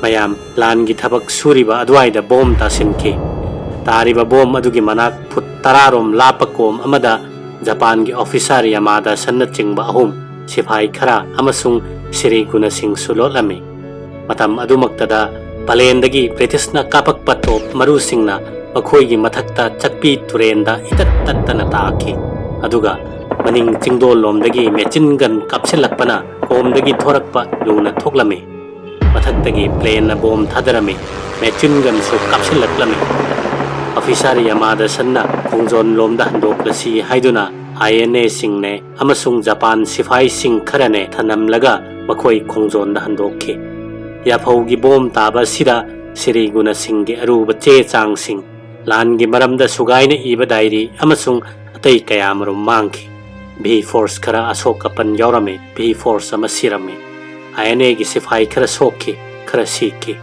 ꯃꯌꯥꯝ ꯂꯥꯟꯒꯤ ꯊꯕꯛ ꯁꯨꯔꯤꯕ ꯑꯗꯨꯋꯥꯏꯗ ꯕꯣꯝ ꯇꯥꯁꯤꯟꯈꯤ꯫ ꯇꯥꯔꯤꯕ ꯕꯣꯝ ꯑꯗꯨꯒꯤ ꯃꯅꯥꯛ ꯐꯨꯠ ꯇꯔꯥꯔꯣꯝ ꯂꯥꯞꯄ ꯀꯣꯝ ꯑꯃꯗ ꯖꯄꯥꯟꯒꯤ ꯑꯣꯐꯤꯁꯥꯔ ꯌꯥꯃꯥꯗꯥꯁꯟꯅ ꯆꯤꯡꯕ ꯑꯍꯨꯝ, ꯁꯤꯐꯥꯏ ꯈꯔ ꯑꯃꯁꯨꯡ ꯁꯤꯔꯤ ꯒꯨꯅ ꯁꯤꯡꯁꯨ ꯂꯣꯠꯂꯝꯃꯤ꯫ ꯃꯇꯝ ꯑꯗꯨꯃꯛꯇꯗ ꯄꯂꯦꯟꯗꯒꯤ ꯕ꯭ꯔꯤꯇꯤꯁꯅ ꯀꯥꯞꯄꯛꯄ ꯇꯣꯞ ꯃꯔꯨꯁꯤꯡꯅ ꯃꯈꯣꯏꯒꯤ ꯃꯊꯛꯇ ꯆꯛꯄꯤ ꯇꯨꯔꯦꯟꯗ ꯏꯇꯠ ꯇꯠꯇꯅ ꯇꯥꯈꯤ꯫ ꯑꯗꯨꯒ ꯃꯅꯤꯡ ꯆꯤꯡꯗꯣꯜꯂꯣꯝꯗꯒꯤ ꯃꯦꯆꯤꯟ ꯒꯟ ꯀꯥꯞꯁꯤꯜꯂꯛꯄꯅ ꯀꯣꯝꯗꯒꯤ ꯊꯣꯔꯛꯄ ꯂꯨꯅ ꯊꯣꯛꯂꯝꯃꯤ꯫ ꯃꯊꯛꯇꯒꯤ ꯄ꯭ꯂꯦꯟꯅ ꯕꯣꯝ ꯊꯥꯗꯔꯝꯃꯤ꯫ ꯃꯦꯆꯤꯟ ꯒꯟꯁꯨ ꯀꯥꯞꯁꯤꯜꯂꯛꯂꯝꯃꯤ꯫ ꯑꯣꯐꯤꯁꯥꯔ ꯌꯥꯃꯥꯗꯥꯁꯟꯅ ꯈꯣꯡꯖꯣꯟꯂꯣꯝꯗ ꯍꯟꯗꯣꯛꯂꯁꯤ ꯍꯥꯏꯗꯨꯅ ꯑꯥꯏ ꯑꯦꯟ ꯑꯦꯁꯤꯡꯅꯦ ꯑꯃꯁꯨꯡ ꯖꯄꯥꯟ ꯁꯤꯐꯥꯏꯁꯤꯡ ꯈꯔꯅꯦ ꯊꯅꯝꯂꯒ ꯃꯈꯣꯏ ꯈꯣꯡꯖꯣꯟꯗ ꯍꯟꯗꯣꯛꯈꯤ꯫ ꯌꯥꯐꯧꯒꯤ ꯕꯣꯝ ꯇꯥꯕ ꯑꯁꯤꯗ ꯁꯤꯔꯤ ꯒꯨꯅ ꯁꯤꯡꯒꯤ ꯑꯔꯨꯕ ꯆꯦ ꯆꯥꯡꯁꯤꯡ, ꯂꯥꯟꯒꯤ ꯃꯔꯝꯗ ꯁꯨꯒꯥꯏꯅ ꯏꯕ ꯗꯥꯏꯔꯤ ꯑꯃꯁꯨꯡ ꯑꯇꯩ ꯀꯌꯥꯃꯔꯨꯝ ꯃꯥꯡꯈꯤ꯫ ꯚꯤ ꯐꯣꯔꯁ ꯈꯔ ꯑꯁꯣꯛ ꯑꯄꯟ ꯌꯥꯎꯔꯝꯃꯤ, ꯚꯤ ꯐꯣꯔꯁ ꯑꯃ ꯁꯤꯔꯝꯃꯤ꯫ ꯑꯥꯏ ꯑꯦꯟ ꯑꯦꯒꯤ ꯁꯤꯐꯥꯏ ꯈꯔ ꯁꯣꯛꯈꯤ, ꯈꯔ ꯁꯤꯈꯤ꯫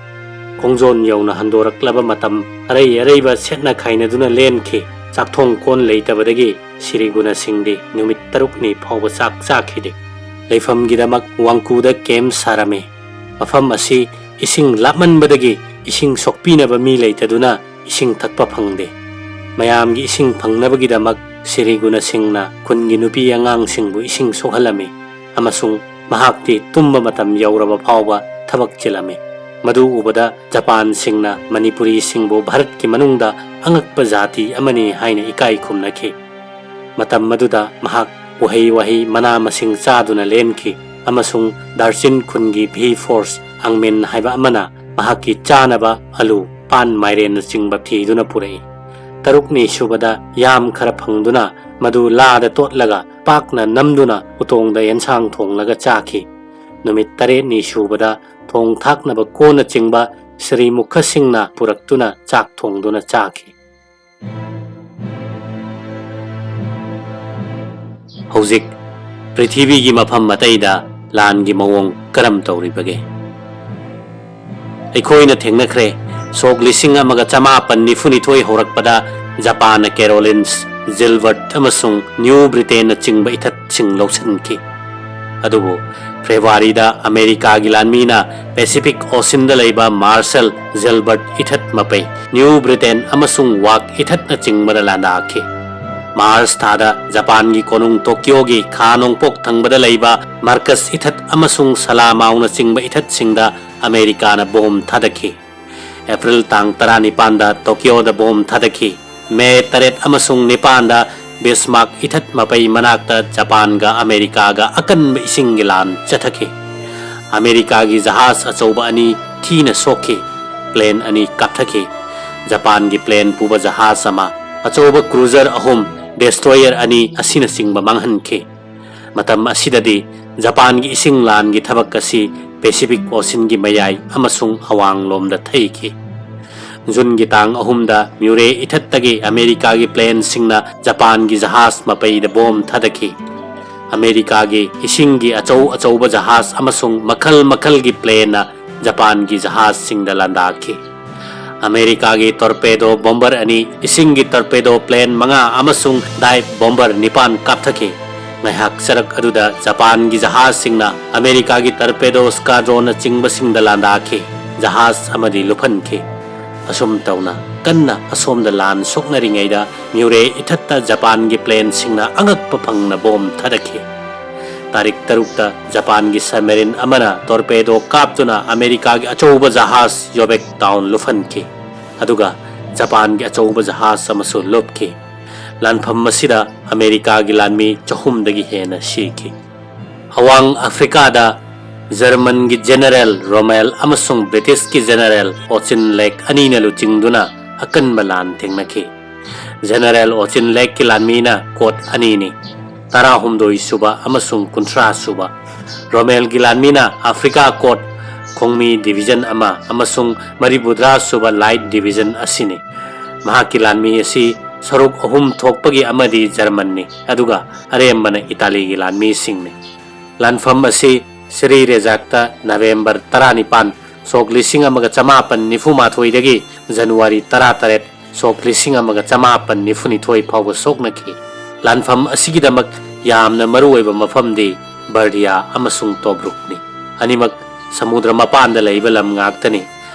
ꯈꯣꯡꯖꯣꯟ ꯌꯧꯅ ꯍꯟꯗꯣꯔꯛꯂꯕ ꯃꯇꯝ ꯑꯔꯩ ꯑꯔꯩꯕ ꯁꯦꯠꯅ ꯈꯥꯏꯅꯗꯨꯅ ꯂꯦꯟꯈꯤ꯫ ꯆꯥꯛꯊꯣꯡ ꯀꯣꯟ ꯂꯩꯇꯕꯗꯒꯤ ꯁꯤꯔꯤꯒꯨꯅ ꯁꯤꯡꯗꯤ ꯅꯨꯃꯤꯠ ꯇꯔꯨꯛꯅꯤ ꯐꯥꯎꯕ ꯆꯥꯛ ꯆꯥꯈꯤꯗꯦ꯫ ꯂꯩꯐꯝꯒꯤꯗꯃꯛ ꯋꯥꯡꯀꯨꯗ ꯀꯦꯝꯞ ꯁꯥꯔꯝꯃꯤ꯫ ꯃꯐꯝ ꯑꯁꯤ ꯏꯁꯤꯡ ꯂꯥꯞꯃꯟꯕꯗꯒꯤ ꯏꯁꯤꯡ ꯁꯣꯛꯄꯤꯅꯕ ꯃꯤ ꯂꯩꯇꯗꯨꯅ ꯏꯁꯤꯡ ꯊꯛꯄ ꯐꯪꯗꯦ꯫ ꯃꯌꯥꯝꯒꯤ ꯏꯁꯤꯡ ꯐꯪꯅꯕꯒꯤꯗꯃꯛ ꯁꯤꯔꯤꯒꯨꯅ ꯁꯤꯡꯅ ꯈꯨꯟꯒꯤ ꯅꯨꯄꯤ ꯑꯉꯥꯡꯁꯤꯡꯕꯨ ꯏꯁꯤꯡ ꯁꯣꯛꯍꯜꯂꯝꯃꯤ ꯑꯃꯁꯨꯡ ꯃꯍꯥꯛꯇꯤ ꯇꯨꯝꯕ ꯃꯇꯝ ꯌꯧꯔꯕ ꯐꯥꯎꯕ ꯊꯕꯛ ꯆꯤꯜꯂꯝꯃꯤ꯫ ꯃꯗꯨ ꯎꯕꯗ ꯖꯄꯥꯟꯁꯤꯡꯅ ꯃꯅꯤꯄꯨꯔꯤꯁꯤꯡꯕꯨ ꯚꯥꯔꯠꯀꯤ ꯃꯅꯨꯡꯗ ꯑꯉꯛꯄ ꯖꯥꯇꯤ ꯑꯃꯅꯤ ꯍꯥꯏꯅ ꯏꯀꯥꯏ ꯈꯨꯝꯅꯈꯤ꯫ ꯃꯇꯝ ꯑꯗꯨꯗ ꯃꯍꯥꯛ ꯎꯍꯩ ꯋꯥꯍꯩ ꯃꯅꯥ ꯃꯁꯤꯡ ꯆꯥꯗꯨꯅ ꯂꯦꯟꯈꯤ ꯑꯃꯁꯨꯡ ꯗꯥꯔꯆꯤꯟ ꯈꯨꯟꯒꯤ ꯚꯤ ꯐꯣꯔꯁ ꯑꯪꯃꯤꯟ ꯍꯥꯏꯕ ꯑꯃꯅ ꯃꯍꯥꯛꯀꯤ ꯆꯥꯅꯕ ꯑꯂꯨ, ꯄꯥꯟ, ꯃꯥꯏꯔꯦꯟꯅꯆꯤꯡꯕ ꯊꯤꯗꯨꯅ ꯄꯨꯔꯛꯏ꯫ ꯇꯔꯨꯛꯅꯤ ꯁꯨꯕꯗ ꯌꯥꯝ ꯈꯔ ꯐꯪꯗꯨꯅ ꯃꯗꯨ ꯂꯥꯗ ꯇꯣꯠꯂꯒ ꯄꯥꯛꯅ ꯅꯝꯗꯨꯅ ꯎꯇꯣꯡꯗ ꯌꯦꯟꯁꯥꯡ ꯊꯣꯡꯂꯒ ꯆꯥꯈꯤ꯫ ꯅꯨꯃꯤꯠ ꯇꯔꯦꯠꯅꯤ ꯁꯨꯕꯗ ꯊꯣꯡ ꯊꯥꯛꯅꯕ ꯀꯣꯟꯅꯆꯤꯡꯕ ꯁ꯭ꯔꯤꯃꯨꯈꯁꯤꯡꯅ ꯄꯨꯔꯛꯇꯨꯅ ꯆꯥꯛ ꯊꯣꯡꯗꯨꯅ ꯆꯥꯈꯤ꯫ ꯍꯧꯖꯤꯛ ꯄ꯭ꯔꯤꯊꯤꯕꯤꯒꯤ ꯃꯐꯝ ꯑꯇꯩꯗ ꯂꯥꯟꯒꯤ ꯃꯑꯣꯡ ꯀꯔꯝ ꯇꯧꯔꯤꯕꯒꯦ? ꯑꯩꯈꯣꯏꯅ ꯊꯦꯡꯅꯈ꯭ꯔꯦ, ꯁꯣꯛ ꯂꯤꯁꯤꯡ ꯑꯃꯒ ꯆꯃꯥꯄꯟ ꯅꯤꯐꯨꯅꯤꯊꯣꯏ ꯍꯧꯔꯛꯄꯗ ꯖꯄꯥꯟꯅ ꯀꯦꯔꯣꯂꯤꯟꯁ, ꯖꯤꯜꯕꯔꯠ ꯑꯃꯁꯨꯡ ꯅ꯭ꯌꯨ ꯕ꯭ꯔꯤꯇꯦꯟꯅꯆꯤꯡꯕ ꯏꯊꯠꯁꯤꯡ ꯂꯧꯁꯤꯟꯈꯤ꯫ ꯑꯗꯨꯕꯨ ꯐꯦꯕ꯭ꯔꯨꯋꯥꯔꯤꯗ ꯑꯃꯦꯔꯤꯀꯥꯒꯤ ꯂꯥꯟꯃꯤꯅ ꯄꯦꯁꯤꯐꯤꯛ ꯑꯣꯁꯤꯟꯗ ꯂꯩꯕ ꯃꯥꯔꯁꯦꯜ, ꯖꯤꯜꯕꯔꯠ ꯏꯊꯠ ꯃꯄꯩ, ꯅ꯭ꯌꯨ ꯕ꯭ꯔꯤꯇꯦꯟ ꯑꯃꯁꯨꯡ ꯋꯥꯛ ꯏꯊꯠꯅꯆꯤꯡꯕꯗ ꯂꯥꯟꯗꯥꯈꯤ꯫ ꯃꯥꯔꯆ ꯊꯥꯗ ꯖꯄꯥꯟꯒꯤ ꯀꯣꯅꯨꯡ ꯇꯣꯀꯤꯌꯣꯒꯤ ꯈꯥ ꯅꯣꯡꯄꯣꯛ ꯊꯪꯕꯗ ꯂꯩꯕ ꯃꯥꯔꯀꯁ ꯏꯊꯠ ꯑꯃꯁꯨꯡ ꯁꯂꯥꯃꯥꯎꯅꯆꯤꯡꯕ ꯏꯊꯠꯁꯤꯡꯗ ꯑꯃꯦꯔꯤꯀꯥꯅ ꯕꯣꯝ ꯊꯥꯗꯈꯤ꯫ ꯑꯦꯄ꯭ꯔꯤꯜ ꯇꯥꯡ ꯇꯔꯥꯅꯤꯄꯥꯟꯗ ꯇꯣꯀꯤꯌꯣꯗ ꯕꯣꯝ ꯊꯥꯗꯈꯤ꯫ ꯃꯦ ꯇꯔꯦꯠ ꯑꯃꯁꯨꯡ ꯅꯤꯄꯥꯟꯗ ꯕꯤꯁꯃꯥꯔꯛ ꯏꯊꯠ ꯃꯄꯩ ꯃꯅꯥꯛꯇ ꯖꯄꯥꯟꯒ ꯑꯃꯦꯔꯤꯀꯥꯒ ꯑꯀꯟꯕ ꯏꯁꯤꯡꯒꯤ ꯂꯥꯟ ꯆꯠꯊꯈꯤ꯫ ꯑꯃꯦꯔꯤꯀꯥꯒꯤ ꯖꯍꯥꯖ ꯑꯆꯧꯕ ꯑꯅꯤ ꯊꯤꯅ ꯁꯣꯛꯈꯤ꯫ ꯄ꯭ꯂꯦꯟ ꯑꯅꯤ ꯀꯥꯞꯊꯈꯤ꯫ ꯖꯄꯥꯟꯒꯤ ꯄ꯭ꯂꯦꯟ ꯄꯨꯕ ꯖꯍꯥꯖ ꯑꯃ, ꯑꯆꯧꯕ ꯀ꯭ꯔꯨꯖꯔ ꯑꯍꯨꯝ, ꯗꯦꯁꯇ꯭ꯔꯣꯌꯔ ꯑꯅꯤ ꯑꯁꯤꯅꯆꯤꯡꯕ ꯃꯥꯡꯍꯟꯈꯤ꯫ ꯃꯇꯝ ꯑꯁꯤꯗꯗꯤ ꯖꯄꯥꯟꯒꯤ ꯏꯁꯤꯡ ꯂꯥꯟꯒꯤ ꯊꯕꯛ ꯑꯁꯤ ꯄꯦꯁꯤꯐꯤꯛ ꯑꯣꯁꯤꯟꯒꯤ ꯃꯌꯥꯏ ꯑꯃꯁꯨꯡ ꯑꯋꯥꯡꯂꯣꯝꯗ ꯊꯩꯈꯤ꯫ ꯖꯨꯟꯒꯤ ꯇꯥꯡ ꯑꯍꯨꯝꯗ ꯃ꯭ꯌꯨꯔꯦ ꯏꯊꯠꯇꯒꯤ ꯑꯃꯦꯔꯤꯀꯥꯒꯤ ꯄ꯭ꯂꯦꯟꯁꯤꯡꯅ ꯖꯄꯥꯟꯒꯤ ꯖꯍꯥꯖ ꯃꯄꯩꯗ ꯕꯣꯝ ꯊꯥꯗꯈꯤ꯫ ꯑꯃꯦꯔꯤꯀꯥꯒꯤ ꯏꯁꯤꯡꯒꯤ ꯑꯆꯧ ꯑꯆꯧꯕ ꯖꯍꯥꯖ ꯑꯃꯁꯨꯡ ꯃꯈꯜ ꯃꯈꯜꯒꯤ ꯄ꯭ꯂꯦꯟꯅ ꯖꯄꯥꯟꯒꯤ ꯖꯍꯥꯖꯁꯤꯡꯗ ꯂꯥꯟꯗꯥꯈꯤ꯫ ꯑꯃꯦꯔꯤꯀꯥꯒꯤ ꯇꯣꯔꯄꯦꯗꯣ ꯕꯣꯝꯕꯔ ꯑꯅꯤ, ꯏꯁꯤꯡꯒꯤ ꯇꯣꯔꯄꯦꯗꯣ ꯄ꯭ꯂꯦꯟ ꯃꯉꯥ ꯑꯃꯁꯨꯡ ꯗꯥꯏꯚ ꯕꯣꯝꯕꯔ ꯅꯤꯄꯥꯟ ꯀꯥꯞꯊꯈꯤ꯫ ꯉꯥꯏꯍꯥꯛ ꯆꯔꯛ ꯑꯗꯨꯗ ꯖꯄꯥꯟꯒꯤ ꯖꯍꯥꯖꯁꯤꯡꯅ ꯑꯃꯦꯔꯤꯀꯥꯒꯤ ꯇꯣꯔꯄꯦꯗꯣ ꯁ꯭ꯀꯥꯗ꯭ꯔꯣꯟꯅꯆꯤꯡꯕꯁꯤꯡꯗ ꯂꯥꯟꯗꯥꯈꯤ꯫ ꯖꯍꯥꯖ ꯑꯃꯗꯤ ꯂꯨꯞꯍꯟꯈꯤ꯫ ꯑꯁꯨꯝ ꯇꯧꯅ ꯀꯟꯅ ꯑꯁꯣꯝꯗ ꯂꯥꯟ ꯁꯣꯛꯅꯔꯤꯉꯩꯗ ꯃ꯭ꯌꯨꯔꯦ ꯏꯊꯠꯇ ꯖꯄꯥꯟꯒꯤ ꯄ꯭ꯂꯦꯟꯁꯤꯡꯅ ꯑꯉꯛꯄ ꯐꯪꯅ ꯕꯣꯝ ꯊꯥꯗꯈꯤ꯫ ꯇꯥꯔꯤꯛ ꯇꯔꯨꯛꯇ ꯖꯄꯥꯟꯒꯤ ꯁꯕꯃꯦꯔꯤꯟ ꯑꯃꯅ ꯇꯣꯔꯄꯦꯗꯣ ꯀꯥꯞꯇꯨꯅ ꯑꯃꯦꯔꯤꯀꯥꯒꯤ ꯑꯆꯧꯕ ꯖꯍꯥꯖ ꯌꯣꯕꯦꯛ ꯇꯥꯎꯟ ꯂꯨꯞꯍꯟꯈꯤ꯫ ꯑꯗꯨꯒ ꯖꯄꯥꯟꯒꯤ ꯑꯆꯧꯕ ꯖꯍꯥꯖ ꯑꯃꯁꯨ ꯂꯨꯞꯈꯤ꯫ ꯂꯥꯟꯐꯝ ꯑꯁꯤꯗ ꯑꯃꯦꯔꯤꯀꯥꯒꯤ ꯂꯥꯟꯃꯤ ꯆꯍꯨꯝꯗꯒꯤ ꯍꯦꯟꯅ ꯁꯤꯈꯤ꯫ ꯑꯋꯥꯡ ꯑꯐ꯭ꯔꯤꯀꯥꯗ ꯖꯔꯃꯟꯒꯤ ꯖꯦꯅꯔꯦꯜ ꯔꯣꯃꯦꯜ ꯑꯃꯁꯨꯡ ꯕ꯭ꯔꯤꯇꯤꯁꯀꯤ ꯖꯦꯅꯔꯦꯜ ꯑꯣꯆꯤꯟ ꯂꯦꯛ ꯑꯅꯤꯅ ꯂꯨꯆꯤꯡꯗꯨꯅ ꯑꯀꯟꯕ ꯂꯥꯟ ꯊꯦꯡꯅꯈꯤ꯫ ꯖꯦꯅꯔꯦꯜ ꯑꯣꯆꯤꯟ ꯂꯦꯛꯀꯤ ꯂꯥꯟꯃꯤꯅ ꯀꯣꯠ ꯑꯅꯤꯅꯤ, ꯇꯔꯥꯍꯨꯝꯗꯣꯏ ꯁꯨꯕ ꯑꯃꯁꯨꯡ ꯀꯨꯟꯊ꯭ꯔꯥ ꯁꯨꯕ꯫ ꯔꯣꯃꯦꯜꯒꯤ ꯂꯥꯟꯃꯤꯅ ꯑꯐ꯭ꯔꯤꯀꯥ ꯀꯣꯠ, ꯈꯣꯡꯃꯤ ꯗꯤꯚꯤꯖꯟ ꯑꯃ ꯑꯃꯁꯨꯡ ꯃꯔꯤꯐꯨꯇꯔꯥ ꯁꯨꯕ ꯂꯥꯏꯠ ꯗꯤꯚꯤꯖꯟ ꯑꯁꯤꯅꯤ꯫ ꯃꯍꯥꯛꯀꯤ ꯂꯥꯟꯃꯤ ꯑꯁꯤ ꯁꯔꯨꯛ ꯑꯍꯨꯝ ꯊꯣꯛꯄꯒꯤ ꯑꯃꯗꯤ ꯖꯔꯃꯟꯅꯤ, ꯑꯗꯨꯒ ꯑꯔꯦꯝꯕꯅ ꯏꯇꯥꯂꯤꯒꯤ ꯂꯥꯟꯃꯤꯁꯤꯡꯅꯤ꯫ ꯂꯥꯟꯐꯝ ꯑꯁꯤ ꯁ꯭ꯔꯤ ꯔꯦꯖꯥꯛꯇ ꯅꯕꯦꯝꯕꯔ ꯇꯔꯥꯅꯤꯄꯥꯟ, ꯁꯣꯛ ꯂꯤꯁꯤꯡ ꯑꯃꯒ ꯆꯃꯥꯄꯟ ꯅꯤꯐꯨ ꯃꯥꯊꯣꯏꯗꯒꯤ ꯖꯅꯋꯥꯔꯤ ꯇꯔꯥꯇꯔꯦꯠ, ꯁꯣꯛ ꯂꯤꯁꯤꯡ ꯑꯃꯒ ꯆꯃꯥꯄꯟ ꯅꯤꯐꯨꯅꯤꯊꯣꯏ ꯐꯥꯎꯕ ꯁꯣꯛꯅꯈꯤ꯫ ꯂꯥꯟꯐꯝ ꯑꯁꯤꯒꯤꯗꯃꯛ ꯌꯥꯝꯅ ꯃꯔꯨꯑꯣꯏꯕ ꯃꯐꯝꯗꯤ ꯕꯔꯗꯤꯌꯥ ꯑꯃꯁꯨꯡ ꯇꯣꯕ꯭ꯔꯨꯛꯅꯤ꯫ ꯑꯅꯤꯃꯛ ꯁꯃꯨꯗ꯭ꯔ ꯃꯄꯥꯟꯗ ꯂꯩꯕ ꯂꯝ ꯉꯥꯛꯇꯅꯤ꯫